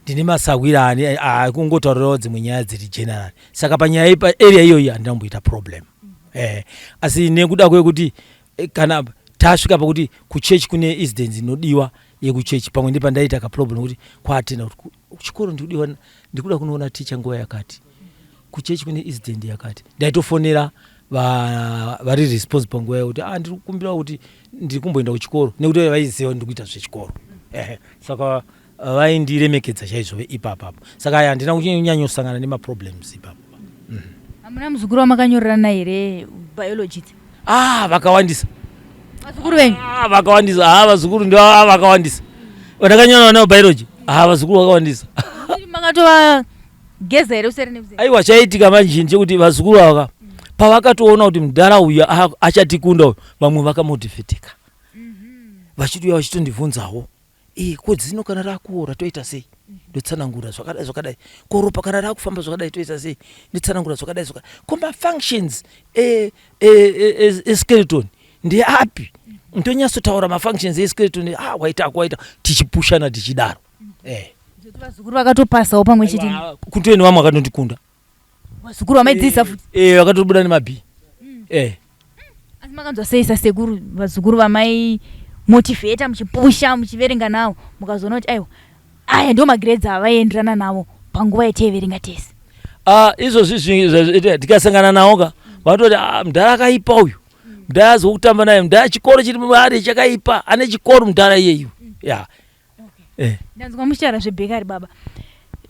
Speaker 3: Ndine masahwira akungotaurirawo dzimwe nyaya dziri general. Saka panyaya area iyoyi handina kumboita problem. Asi nekuda kwekuti kana tasvika pakuti kuchechi kune incidents inodiwa yekuchechi, pamwe ndepandaita kaproblem kuti kwaatenda kuti kuchikoro ndikudiwa, ndikuda kunoona ticha nguva yakati, kuchechi kune incident yakati, ndaitofonera vari responsible panguva yekuti, "Ah, ndiri kukumbira kuti ndiri kumboenda kuchikoro," nekuti vaiziva kuti ndiri kuita zvechikoro. Ehe, saka vaindiremekedza chaizvo ipapapo. Saka aya handina kunyanyosangana nemaproblems ipapo.
Speaker 2: Hamuna muzukuru wamakanyorerana here biology?
Speaker 3: Ah, vakawandisa.
Speaker 2: Vazukuru venyu?
Speaker 3: Ah, vakawandisa. Ah, vazukuru ndo, ah, vakawandisa vandakanyora navo biology. Ah, vazukuru vakawandisa.
Speaker 2: Makatovageza here useri nekuseri?
Speaker 3: Aiwa, chaitika manje ndechekuti vazukuru ava pavakatoona kuti mudhara uyu achatikunda uyu, vamwe vakamotiveteka, vachitouya vachitondibvunzawo, "Ko dzino kana rakuora toita sei?" Ndotsanangura zvakadai zvakadai. "Ko ropa kana rakufamba zvakadai toita sei?" Ndotsanangura zvakadai zvakadai. "Ko mafunctions eskeleton?" Ndeapi? Ndonyatsotaura mafunctions eskeleton. Ah, waita, waita, tichipushana tichidaro, eh.
Speaker 2: Vazukuru vakatopasawo pamwe chete?
Speaker 3: Kutweni vamwe vakatondikunda.
Speaker 2: Vazukuru vamaidzidzisa futi?
Speaker 3: Eh, vakatobuda nemabhi, eh.
Speaker 2: Asi makanzwa sei sasekuru, vazukuru vamai motivheta, muchipusha, muchiverenga navo, mukazoona kuti aiwa, aya ndo magrades avaienderana navo panguva yataiverenga tese?
Speaker 3: Ah, izvozvi tikasangana nawo ka, vanototi, "Ah, mudhara akaipa uyu, mudhara azokutamba naye, mudhara chikoro chiri maari chakaipa, ane chikoro mudhara iyeyu." Ya, eh.
Speaker 2: Ndanzwa muchitaura zvebhekari, baba.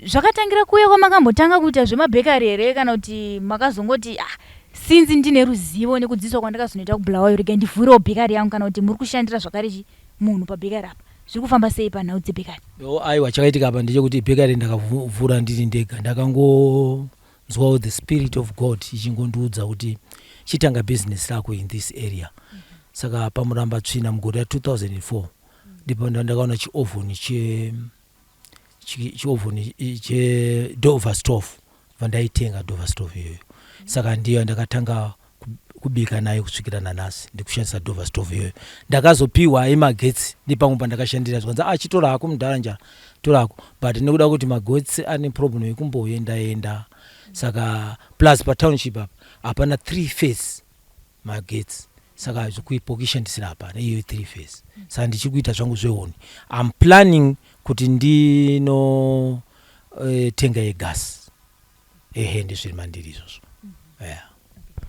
Speaker 2: Zvakatangira kuya kwamakambotanga kuita zvemabhekari here, kana kuti makazongoti, "Ah, since ndine ruzivo nekudzidziswa kwandakazonoita kuBulawayo, regai ndivhurewo bhekari yangu," kana kuti muri kushandira zvakare chi munhu pabhekari apa? Zviri kufamba sei panhau dzebhekari?
Speaker 3: O, aiwa, chakaitika apa ndechekuti bhekari ndakavhura ndiri ndega. Ndakangonzwawo the spirit of God ichingondiudza kuti chitanga business rako in this area. Saka pamuramba tsvina mugore ra2004 ndipo ndakaona chiovhoni chiovhoni cheDover stove, vandaitenga Dover stove iyoyo. Saka ndiyo ndakatanga kubika nayo kusvikira nanhasi. Ndikushandisa Dover stove iyoyo. Ndakazopiwa yemagetsi nepamwe pandakashandira, zvikanzi, "Ah, chitora hako mudhara, njara, tora hako," but nekuda kuti magetsi ane problem yekumboenda enda, saka plus patownship apa hapana three phase magetsi, saka zvekuipo kuishandisira hapana iyo three phase. Saka ndichiri kuita zvangu zvehuni. I'm planning kuti ndino tenga yegasi. Ehe, ndizviri mandiri izvozvo, yeah.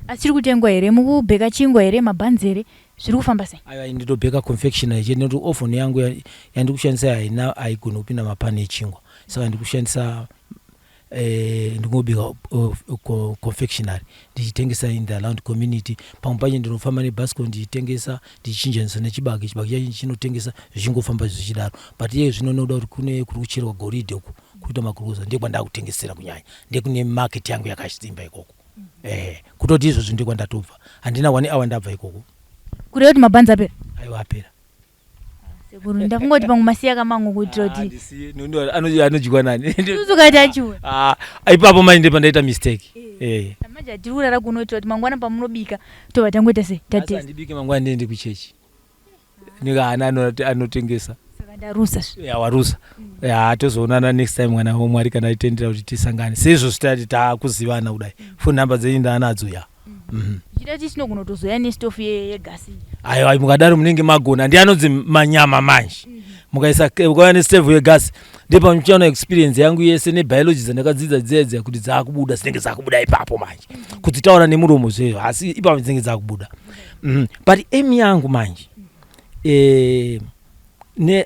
Speaker 2: Asi chiri kutengwa here? Mukubheka chingwa here, mabhanzi here? Zviri kufamba sei?
Speaker 3: Aiwa, ndinobheka confectionery chete, nekuti oven yangu yandiri kushandisa haina, haigoni kupinda mapani echingwa. Saka ndiri kushandisa, ndingobika confectionery, ndichitengesa in the around community. Pamwe pacho ndinofamba nebhasikoro ndichitengesa, ndichichinjanisa nechibage. Chibage chacho chinotengesa, zvichingofamba zvichidaro. But iye zvino nokuda kuti kune kuri kucherwa goridhe uku, kuita makurukuza, ndekwandakutengesera kunyanya, ndekune market yangu yakasimba ikoko. Kutoti izvozvi ndekwandatobva, handina one hour ndabva ikoko.
Speaker 2: Kureva kuti mabhanzi apera?
Speaker 3: Aiwa, apera.
Speaker 2: Sekuru, ndakungoti pamwe masiya kamango kuitira kuti
Speaker 3: Anodyiwa nani?
Speaker 2: Usukaiti achiwe.
Speaker 3: Ah, ipapo manje ndepandaita mistake, eh.
Speaker 2: Manje hatiri kurara kunoitira kuti mangwana pamunobika tobva tangoita sei,
Speaker 3: Asi
Speaker 2: tatesta.
Speaker 3: Handibike mangwana, ndiende kuchechi, nikaana anotengesa.
Speaker 2: Saka ndarusa zve.
Speaker 3: Ya, warusa. Ya, tozoonana next time, mwana wamwari kana aitendera kuti tisangane. Seizvozvi tati taakuzivana kudai, phone number dzenyu ndaanadzo, ya.
Speaker 2: Zvichida ti tinogona kutozoya nestofu yegasi.
Speaker 3: Aiwa, mukadaro munenge magona. Ndi anonzi manyama manje. Mukaisa, mukauya nestove yegasi, ndipo muchaona experience yangu yese nebiology dzandakadzidza dziya dziya kuti dzaakubuda, dzinenge dzaakubuda ipapo manje. Kudzitaura nemuromo zveyo, asi ipapo dzinenge dzaakubuda. But aim yangu manje,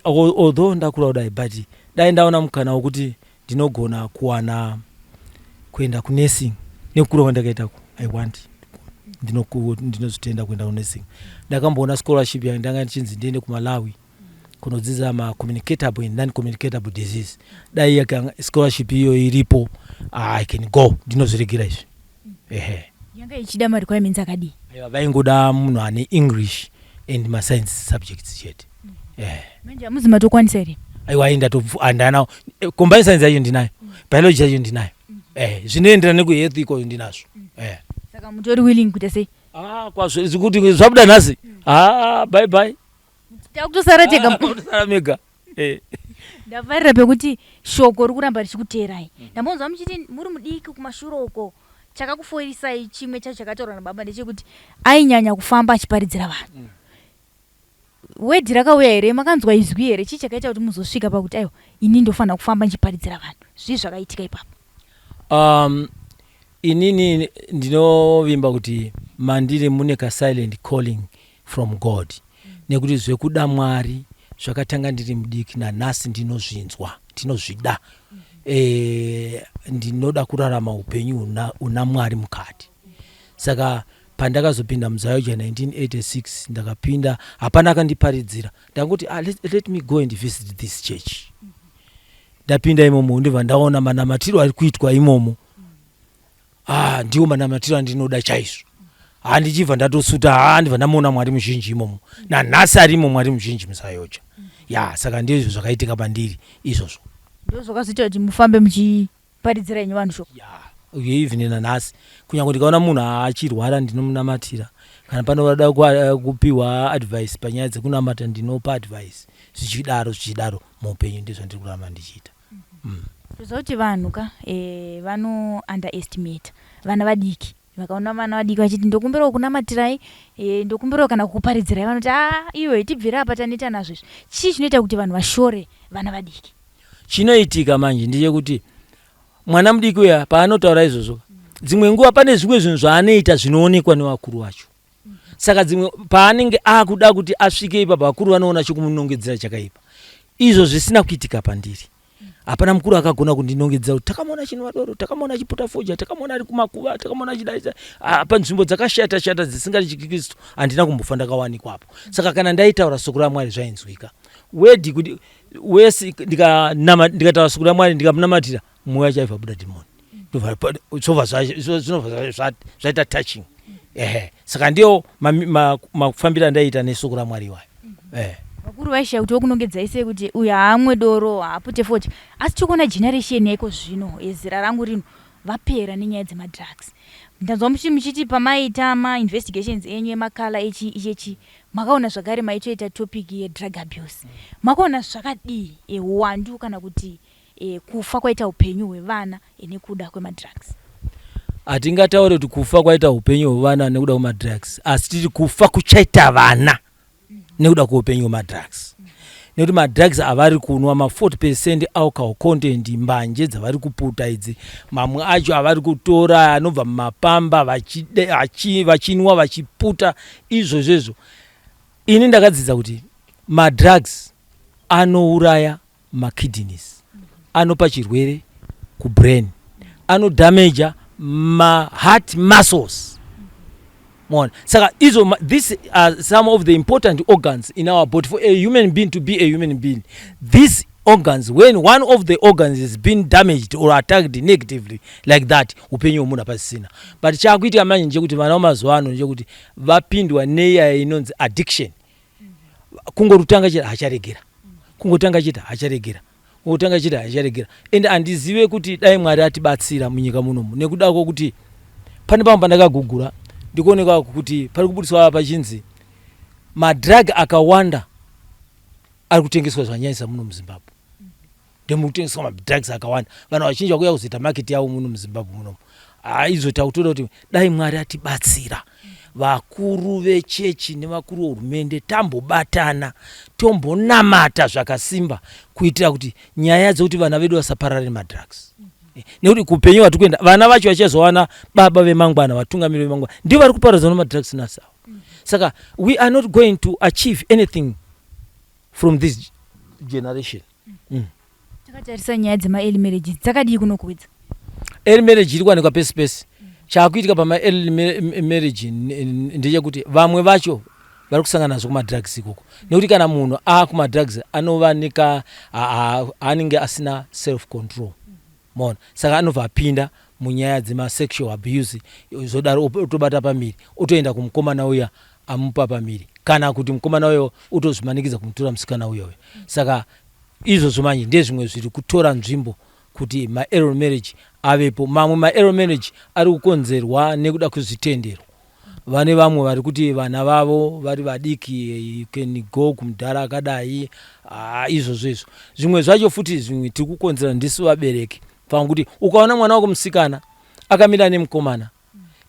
Speaker 3: although ndakura kudai, but dai ndaona mukana wekuti ndinogona kuwana kuenda kunursing nekukura kwandakaitako, I want, ndinozvitenda kuenda kunursing. Ndakamboona scholarship yandanga ndichinzi ndiende kuMalawi kunodzidza macommunicatable and non-communicatable disease. Dai scholarship iyo iripo, I can go. Ndinozviregera izvi, ehe.
Speaker 2: Yanga ichida marequirements akadii?
Speaker 3: Aiwa, vaingoda munhu ane English and mascience subjects chete, ehe.
Speaker 2: Manje hamuzi matokwanisa here?
Speaker 3: Aiwa, ai, handana. Combine science yacho ndinayo, biology yacho ndinayo, eh, zvinoenderana nekuhealth ikoyo ndinazvo, eh.
Speaker 2: Saka mutori willing kuita sei?
Speaker 3: Ah, kwazvo, zvikuti zvabuda nhasi, ah, bye bye.
Speaker 2: Takutosara tega.
Speaker 3: Kutosara mega, eh.
Speaker 2: Ndafarira pekuti shoko riri kuramba richikuteerai. Ndambonzwa muchiti muri mudiki kumashure uko, chakakufoirisai chimwe chacho chakataurwa nababa ndechekuti ainyanya kufamba achiparidzira vanhu. Wedhi rakauya here? Makanzwa izwi here? Chii chakaita kuti muzosvika pakuti, "Aiwa, ini ndofanira kufamba ndichiparidzira vanhu"? Zvii zvakaitika ipapo?
Speaker 3: Inini ndinovimba kuti mandiri mune kasilent calling from God, nekuti zvekuda Mwari zvakatanga ndiri mudiki. Nanhasi ndinozvinzwa, ndinozvida. Ndinoda kurarama upenyu una Mwari mukati. Saka pandakazopinda muZAOGA 1986, ndakapinda, hapana akandiparidzira. Ndangoti, "Ah, let me go and visit this church." Ndapinda imomo, ndibva ndaona manamatiro ari kuitwa imomo. Ah, ndiwo manamatiro andinoda chaizvo. Handichibva ndatosuta, ha, ndibva ndamuona Mwari muzhinji imomo. Nanhasi arimo Mwari muzhinji muZAOGA, ya. Saka ndizvo zvakaitika pandiri izvozvo.
Speaker 2: Ndo zvakazoita kuti mufambe muchiparidzira inyu vanhu shoko?
Speaker 3: Ya, even nanhasi kunyange ndikaona munhu achirwara, ndinomunamatira. Kana panoda kupiwa advice panyaya dzekunamata, ndinopa advice, zvichidaro zvichidaro. Muupenyu ndizvo ndiri kuramba ndichiita.
Speaker 2: Toziva kuti vanhu ka vano underestimate vana vadiki. Vakaona vana vadiki vachiti, "Ndokumbirawo kunamatirai, ndokumbirawo kana kukuparidzirai," vanoti, "A, iwe, tibvire apa, taneta nazvo izvi." Chii chinoita kuti vanhu vashore vana vadiki?
Speaker 3: Chinoitika manje ndechekuti mwana mudiki uya paanotaura izvozvo, dzimwe nguva pane zvimwe zvinhu zvaanoita zvinoonekwa nevakuru vacho. Saka dzimwe paanenge akuda kuti asvike ipapo, vakuru vanoona chokumunongedzera chakaipa, izvo zvisina kuitika pandiri. Hapana mukuru akagona kundinongedzera kuti takamuona achinwa doro, takamuona achiputa fodya, takamuona ari kumakuva, takamuona achidai panzvimbo dzakashata shata dzisingari chikristu. Handina kumbofa ndakawanikwapo. Saka kana ndaitaura soko raMwari, zvainzwika wedi kuti wese ndikataura soko raMwari, ndikamunamatira, mweya wacho aibva buda dhimoni, zvinobva zvaita touching. Ehe, saka ndiyo mafambiro andaiita nesoko raMwari iwayo, ehe.
Speaker 2: Vakuru vaishaya kuti vokunongedzai sei kuti uyu haamwe doro, haapute fodya. Asi tikuona generation yaiko zvino, yezera rangu rino, vapera nenyaya dzemadrugs. Ndanzwa muchiti pamaita mainvestigations enyu emakala echi ichechi, makaona zvakare maitoita topic yedrug abuse. Makaona zvakadii uwandu kana kuti kufa kwaita upenyu hwevana nekuda kwemadrugs?
Speaker 3: Hatingatauri kuti kufa kwaita upenyu hwevana nekuda kwemadrugs, asi tiri kufa kuchaita vana nekuda kweupenyu hwemadrugs, nekuti madrugs avari kunwa ma40% alcohol content, mbanje dzavari kuputa idzi, mamwe acho avari kutora anobva mumapamba, vachinwa, vachiputa izvozvo izvo. Ini ndakadzidza kuti madrugs anouraya makidneys, anopa chirwere kubrain, anodamaja maheart muscles. Mona, saka izvo these are some of the important organs in our body. For a human being to be a human being, these organs, when one of the organs is being damaged or attacked negatively like that, upenyu hwemunhu hapasisina. But chaakuitika manje ndechekuti vana vamazuva ano, ndechekuti vapindwa neiya inonzi addiction. Kungorutanga chete, hacharegera, kungotanga chete, hacharegera, kungotanga chete, hacharegera. And handizive kuti dai Mwari atibatsira munyika munomu, nekuda kwokuti pane pamwe pandakagugura, ndikuoneka kuti pari kubudiswa pachinzi madrug akawanda ari kutengeswa zvanyanyisa muno muZimbabwe. Ndemukutengeswa madrugs akawanda, vanhu vazhinji vakuuya kuzoita market yavo muno muZimbabwe munomu. Haizvo, takutoda kuti dai Mwari atibatsira, vakuru vechechi nevakuru vehurumende tambobatana, tombonamata zvakasimba, kuitira kuti nyaya dzekuti vana vedu vasaparare nemadrugs, nekuti kuupenyu hwatiri kuenda, vana vacho vachazowana baba vemangwana, vatungamiri vemangwana, ndivo vari kuparadzwa nemadrugs nhasi ava. Saka we are not going to achieve anything from this generation.
Speaker 2: Takatarisa nyaya dzemaearly marriages, dzakadii kunokuwedza?
Speaker 3: Early marriage iri kuwanikwa pese pese. Chaakuitika pamaearly marriage ndechekuti vamwe vacho vari kusangana nazvo kumadrugs ikoko, nekuti kana munhu aakumadrugs anova neka anenge asina self control, maona? Saka anobva apinda munyaya dzemasexual abuse, zvodaro otobata pamiri, otoenda kumukomana uya amupa pamiri, kana kuti mukomana uyo otozvimanikidza kumutora musikana uya uya. Saka izvozvo manje ndezvimwe zviri kutora nzvimbo kuti maearly marriage avepo. Mamwe maearly marriage ari kukonzerwa nekuda kwezvitendero. Vane vamwe vari kuti vana vavo vari vadiki, you can go kumudhara akadai. Izvozvo izvo zvimwe zvacho futi, zvimwe tiri kukonzera ndisu vabereki, pakuti ukaona mwana wako musikana akamira nemukomana,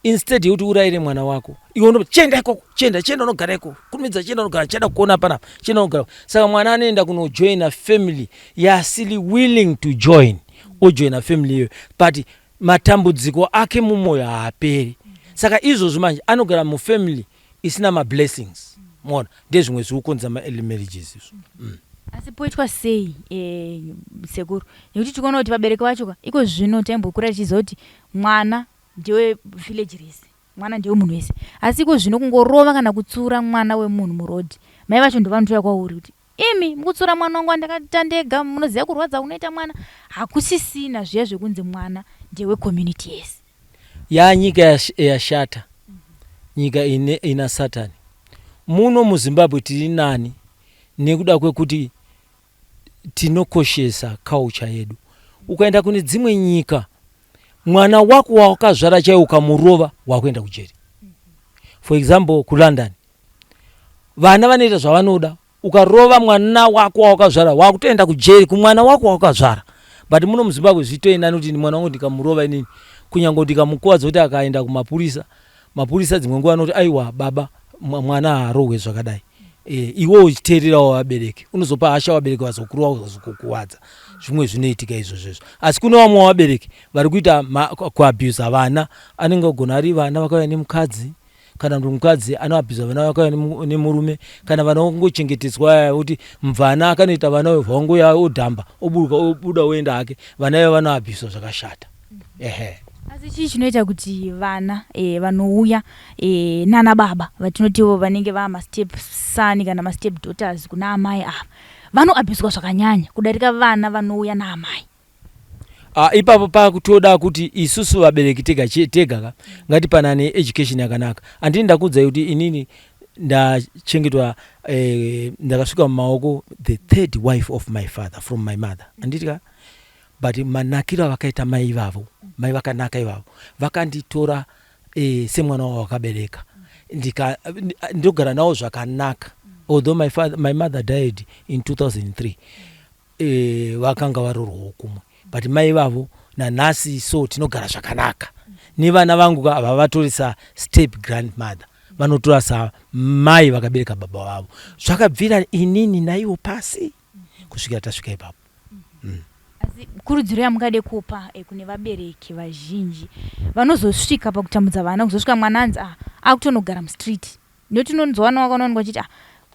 Speaker 3: instead yekuti urayire mwana wako, iwe uno chienda ikoko, chienda, chienda unogara ikoko, kurumidza, chienda unogara, chienda kuona panapa, chienda unogara. Saka mwana anoenda kunojoina family yaasiri willing to join, ojoina family iyoyo, but matambudziko ake mumwoyo haaperi. Saka izvozvo manje anogara mufamily isina mablessings, mona? Ndezvimwe zviri kukonzera maearly marriages izvo.
Speaker 2: Asi poitwa sei, sekuru? Nekuti tikuona kuti vabereki vacho ka, iko zvino taimbokura tichiziva kuti mwana ndewe village rese, mwana ndewe munhu wese. Asi iko zvino kungorova kana kutsura mwana wemunhu murodhi, mai vacho ndovanotouya kwauri kuti, "Imi mukutsura mwana wangu wandakata ndega, munoziva kurwadza kunoita mwana." Hakusisina zviya zvekunzi mwana ndewe community yese.
Speaker 3: Yanyika yashata, nyika ina Satani. Muno muZimbabwe tiri nani nekuda kwekuti tinokoshesa culture yedu. Ukaenda kune dzimwe nyika, mwana wako wawakazvara chaiwo ukamurova, wakuenda kujeri. For example, kuLondon vana vanoita zvavanoda. Ukarova mwana wako wawakazvara, wakutoenda kujeri kumwana wako wawakazvara. But muno muZimbabwe zvitoenda nekuti mwana wangu ndikamurova inini, kunyange ndikamukuvadza kuti akaenda kumapurisa, mapurisa dzimwe nguva anoti, "Aiwa baba, mwana haarohwe zvakadai." Iwe uchiteererawo vabereki, unozopa hasha vabereki vazokurova, vazokukuwadza. Zvimwe zvinoitika izvozvo. Asi kune vamwe vabereki vari kuita kuabhusa vana. Anenge agona ari vana vakauya nemukadzi, kana kuti mukadzi anoabhusa vana vakauya nemurume, kana vana vangochengetedzwa kuti mvana akanoita vana vangoya, odhamba, oburuka, obuda, oenda hake. Vana ivo vanoabhuswa zvakashata, ehe.
Speaker 2: Asi chii chinoita kuti vana vanouya nana baba, vatinotivo vanenge vamastep son kana mastep daughters kuna amai ava, vanoabhuswa zvakanyanya kudarika vana vanouya naamai?
Speaker 3: Ah, ipapo pakutoda kuti isusu vabereki tega tega ka ngatipanane education yakanaka. Handini ndakuudzai kuti inini ndachengetwa, ndakasvika mumaoko the third wife of my father from my mother, handiti ka? But manakiro avakaita mai ivavo, mai vakanaka ivavo, vakanditora semwana wavo wakabereka. Ndogara navo zvakanaka, although my, father, my mother died in 2003. Vakanga varorwawo kumwe, but mai vavo nanhasi so tinogara zvakanaka nevana vangu ka. Havavatorisa step grandmother, vanotora samai vakabereka baba vavo. Zvakabvira inini naivo pasi kusvikira tasvika ipapo.
Speaker 2: Asi kurudziro yamungade kupa kune vabereki vazhinji vanozosvika pakutambudza vana, kuzosvika mwana anzi akutonogara mustreet, nekuti unonzwa vana vakanowanikwa vachiti, "Ah,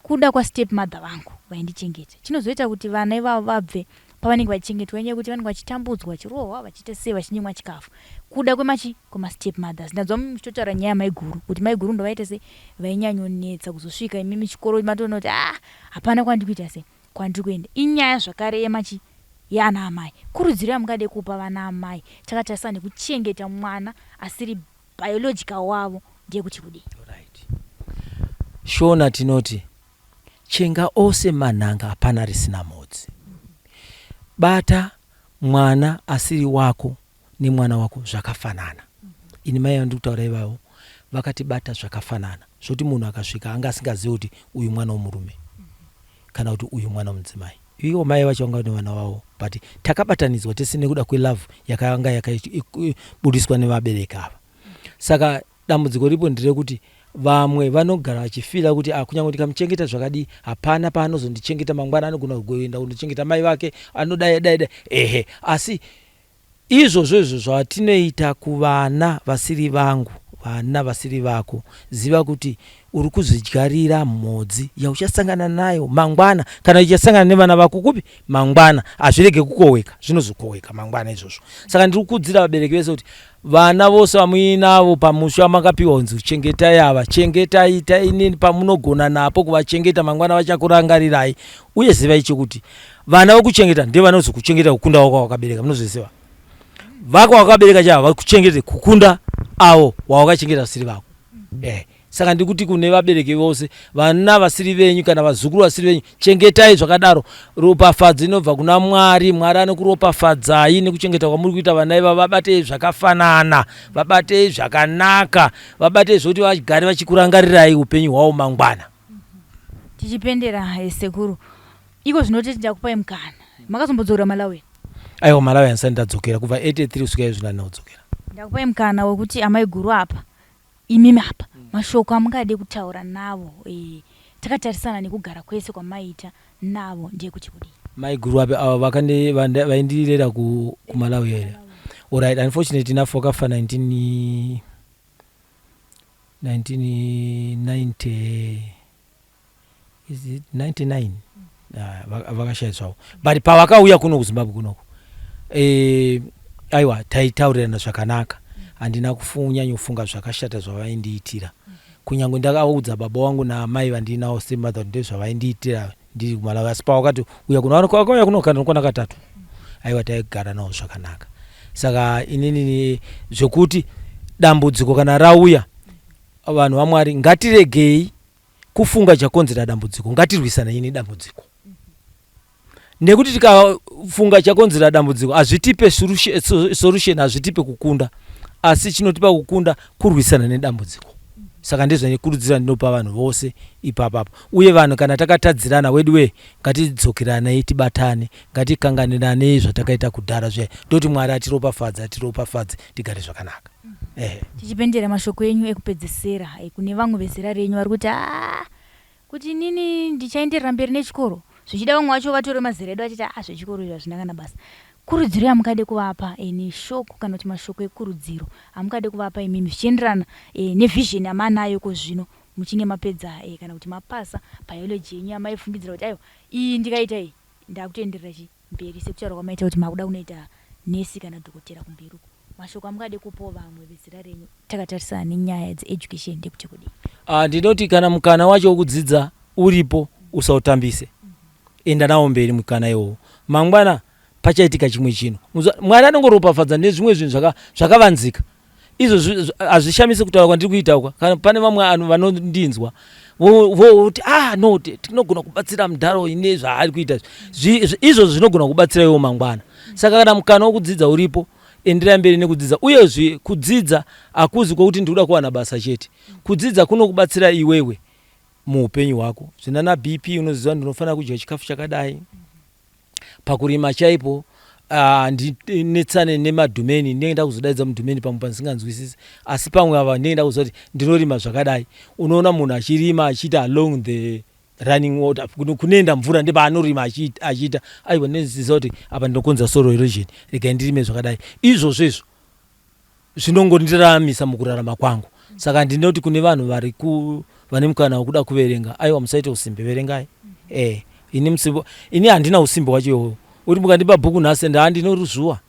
Speaker 2: kuda kwastep mother vangu vaindichengeta," chinozoita kuti vana ivavo vabve pavanenge vachichengetwa inyaya yekuti vanenge vachitambudzwa, vachirohwa, vachiita sei, vachinyimwa chikafu, kuda kwemachi kwemastep mothers. Ndanzwa muchitotaura nyaya yamaiguru kuti maiguru ndovaita sei, vainyanyonetsa kuzosvika imimi chikoro matoona kuti, ah, hapana kwandiri kuita sei, kwandiri kuenda. Inyaya zvakare yemachi yaana amai. Kurudziro yamungade kupa vana amai takatarisa nekuchengeta mwana asiri biological wavo ndeyekuti kudii?
Speaker 3: Right. Shona tinoti, "Chenga ose manhanga, hapana risina mhodzi." Bata mwana asiri wako nemwana wako zvakafanana. Ini mai vandiri kutaura ivavo vakatibata zvakafanana, zvoti munhu akasvika anga asingazivi kuti uyu mwana womurume kana kuti uyu mwana womudzimai. Ivo mai vacho vanga vane vana vavo, but takabatanidzwa tese nekuda kwelove yakanga yakabudiswa nevabereki ava. Saka dambudziko ripo nderekuti vamwe vanogara vachifeela kuti, "Ah, kunyange ndikamuchengeta zvakadii, hapana paanozondichengeta mangwana, anogona kuenda kundochengeta mai vake, anodai dai dai." Ehe, asi izvozvo izvo zvatinoita kuvana vasiri vangu, vana vasiri vako, ziva kuti uri kuzvidyarira mhodzi yauchasangana nayo mangwana, kana uchasangana nevana vako kupi mangwana. Hazvirege kukoweka, zvinozokoweka mangwana izvozvo. Saka ndiri kukudzira vabereki vese kuti vana vose vamuinavo pamusha makapiwa kunzi chengetai ava, chengetai, itai pamunogona napo kuvachengeta. Mangwana vachakurangarirai. Uye zivai chekuti vana vokuchengeta ndevanozokuchengeta kukunda wako wakabereka. Munozviziva, vako wakabereka chava vakuchengete kukunda avo wawakachengeta vasiri vako. Saka ndikuti kune vabereki vose, vana vasiri venyu kana vazukuru vasiri venyu, chengetai zvakadaro. Ropafadzo inobva kuna Mwari. Mwari anokuropafadzai nekuchengeta kwamuri kuita vana ivava. Vabatei zvakafanana, vabatei zvakanaka, vabatei zvokuti vagare vachikurangarirai upenyu hwavo mangwana.
Speaker 2: Tichipendera, sekuru, iko zvinoti ndakupai mukana, makazombodzokera Malawi?
Speaker 3: Aiwa, Malawi handisati ndadzokera. Kubva 83 kusvika izvo ndandinodzokera.
Speaker 2: Ndakupai mukana wekuti amai guru apa, imimi apa, mashoko amungade kutaura navo takatarisana nekugara kwese kwamaita navo ndeyekuti kudii?
Speaker 3: Mai guru api ava vaindirera kuMalawi here? Alright, unfortunately enough wakafa 19 1990, is it 99? Ah, vakashaya zvavo. But pavakauya kuno kuZimbabwe kunoko, aiwa, taitaurirana zvakanaka. Handina kunyanyofunga zvakashata zvavaindiitira, kunyange ndakaudza baba vangu naamai vandinawo stepmother kuti ndezvavaindiitira ndiri kuMalawi. Asi pavakati uya kuno, vakauya kuno kanokwana katatu, aiwa, taigara navo zvakanaka. Saka inini zvekuti dambudziko kana rauya, vanhu vaMwari, ngatiregei kufunga chakonzera dambudziko, ngatirwisanei nedambudziko, nekuti tikafunga chakonzera dambudziko hazvitipe solution, hazvitipe kukunda. Asi chinotipa kukunda kurwisana nedambudziko. Saka ndezvandikurudzira ndinopa vanhu vose ipapapo. Uye vanhu kana takatadzirana weduwee ngatidzokeranei tibatane, ngatikanganiranei zvatakaita kudhara zviya ndoti Mwari atiropafadze atiropafadze tigare zvakanaka. Ehe.
Speaker 2: Tichipendera mashoko enyu ekupedzesera kune vamwe vezera renyu vari kuti haa kuti inini ndichaenderera mberi nechikoro zvichida vamwe vacho vatore mazera edu achiti haa zvechikoro izvi hazvina kana basa. Kurudziro yamungade kuvapa neshoko kana kuti mashoko ekurudziro amungade kuvapa imimi zvichienderana nevision yamanayo ko zvino muchinge mapedza kana kuti mapasa biology yenyu yamaifungidzira kuti aiwa iyi ndikaita iyi ndakutoenderera chi mberi sekutaura kwamaita kuti makuda kunoita nesi kana dhokotera kumberi uko. Mashoko amungade kupawo vamwe vezera renyu takatarisana nenyaya dzeeducation ndekuti kudii?
Speaker 3: Ah, ndinoti kana mukana wacho wekudzidza uripo usautambise. Enda nawo mberi mukana iwowo. Mangwana pachaitika chimwe chinhu. Mwari anongoropafadza nezvimwe zvinhu zvakavanzika. Izvo hazvishamisi kutaura kwandiri kuita uka. Kana pane vamwe vanhu vanondinzwa voti ah no, tinogona kubatsira mudhara uyu nezvaari kuita izvi. Izvozvo zvinogona kubatsira iwo mangwana. Saka kana mukana wekudzidza uripo, enderai mberi nekudzidza. Uyezve kudzidza hakuzi kwokuti ndikuda kuwana basa chete. Kudzidza kunokubatsira iwewe muupenyu hwako. Zvinana BP unoziva ndinofanira kudya chikafu chakadai. Pakurima chaipo handinetsane nemadhumeni, ndinenge ndakuzodaidza mudhumeni pamwe pandisinganzwisisi, asi pamwe ava ndinenge ndakuziva kuti ndinorima zvakadai. Unoona munhu achirima achiita along the running water, kunoenda mvura ndepaanorima achiita, aiwa ndinoziva kuti apa ndinokonzera soil erosion, regai ndirime zvakadai. Izvozvo izvo zvinongondiraramisa mukurarama kwangu. Saka ndinoti kune vanhu vari ku vane mukana wekuda kuverenga, aiwa musaite usimbe, verengai. Eh, ini musimbo, ini handina usimbe hwacho iwowo. Uri mukandipa bhuku nhasi ndaa ndinorizvuwa.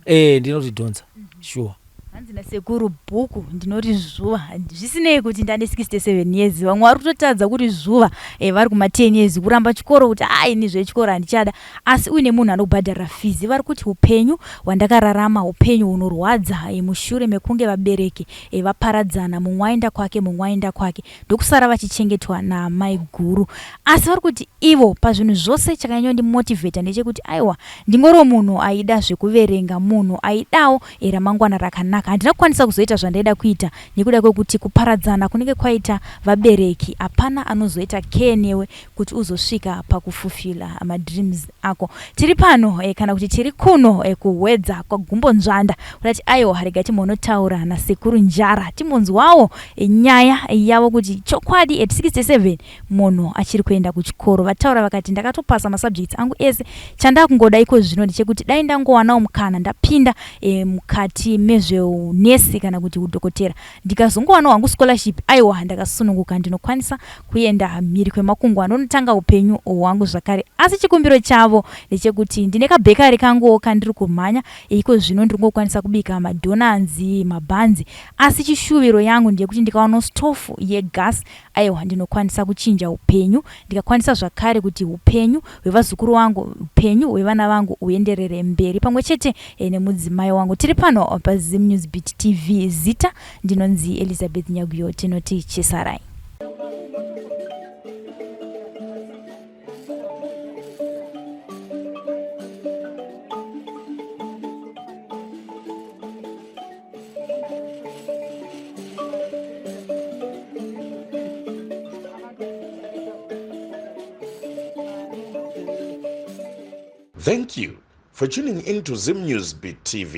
Speaker 3: Eh, ndinoridhonza. Sure.
Speaker 2: Hanzi nasekuru bhuku ndinorizvuva zvisinei kuti ndane 67 years, vamwe vari kutotadza kurizvuva vari kuma 10 years kuramba chikoro kuti haa ini zvechikoro handichada, asi uine munhu anokubhadharira fizi. Vari kuti upenyu hwandakararama upenyu hunorwadza mushure mekunge vabereki vaparadzana, mumwe aenda kwake mumwe aenda kwake, ndokusara vachichengetwa namaiguru. Asi vari kuti ivo pazvinhu zvose chakanyanyondimotivheta ndechekuti aiwa ndingoriwo munhu aida zvekuverenga, munhu aidawo ramangwana rakanaka. Handina kukwanisa kuzoita zvandaida kuita nekuda kwekuti kuparadzana kunenge kwaita vabereki, hapana anozoita care newe kuti uzosvika pakufufila madreams ako. Tiri pano kana kuti tiri kuno kuHwedza kwaGumbonzvanda kudati aiwa rega timbonotaura nasekuru Njara timbonzwawo nyaya yavo kuti chokwadi at 67 munhu achiri kuenda kuchikoro. Vataura vakati ndakatopasa masubjects angu ese, chandakungoda iko zvino ndechekuti dai ndangowanawo mukana ndapinda mukati mezveunesi kana kuti udhokotera, ndikazongowanawo hangu scholarship, aiwa ndakasununguka, ndinokwanisa kuenda mhiri kwemakungwa ndonotanga upenyu hwangu zvakare. Asi chikumbiro chavo ndechekuti ndine kabhekari kanguwo kandiri kumhanya iko zvino, ndiri kungokwanisa kubika madhonanzi, mabhanzi, asi chishuviro yangu ndeyekuti ndikawanawo stofu yegas, aiwa ndinokwanisa kuchinja upenyu, ndikakwanisa zvakare kuti upenyu hwevazukuru vangu, upenyu hwevana vangu huenderere mberi pamwe chete nemudzimai wangu. Tiri pano paZim News Beat TV, zita ndinonzi Elizabeth Nyaguyo, tinoti chisarai.
Speaker 1: Thank you for tuning in to Zim News Beat TV.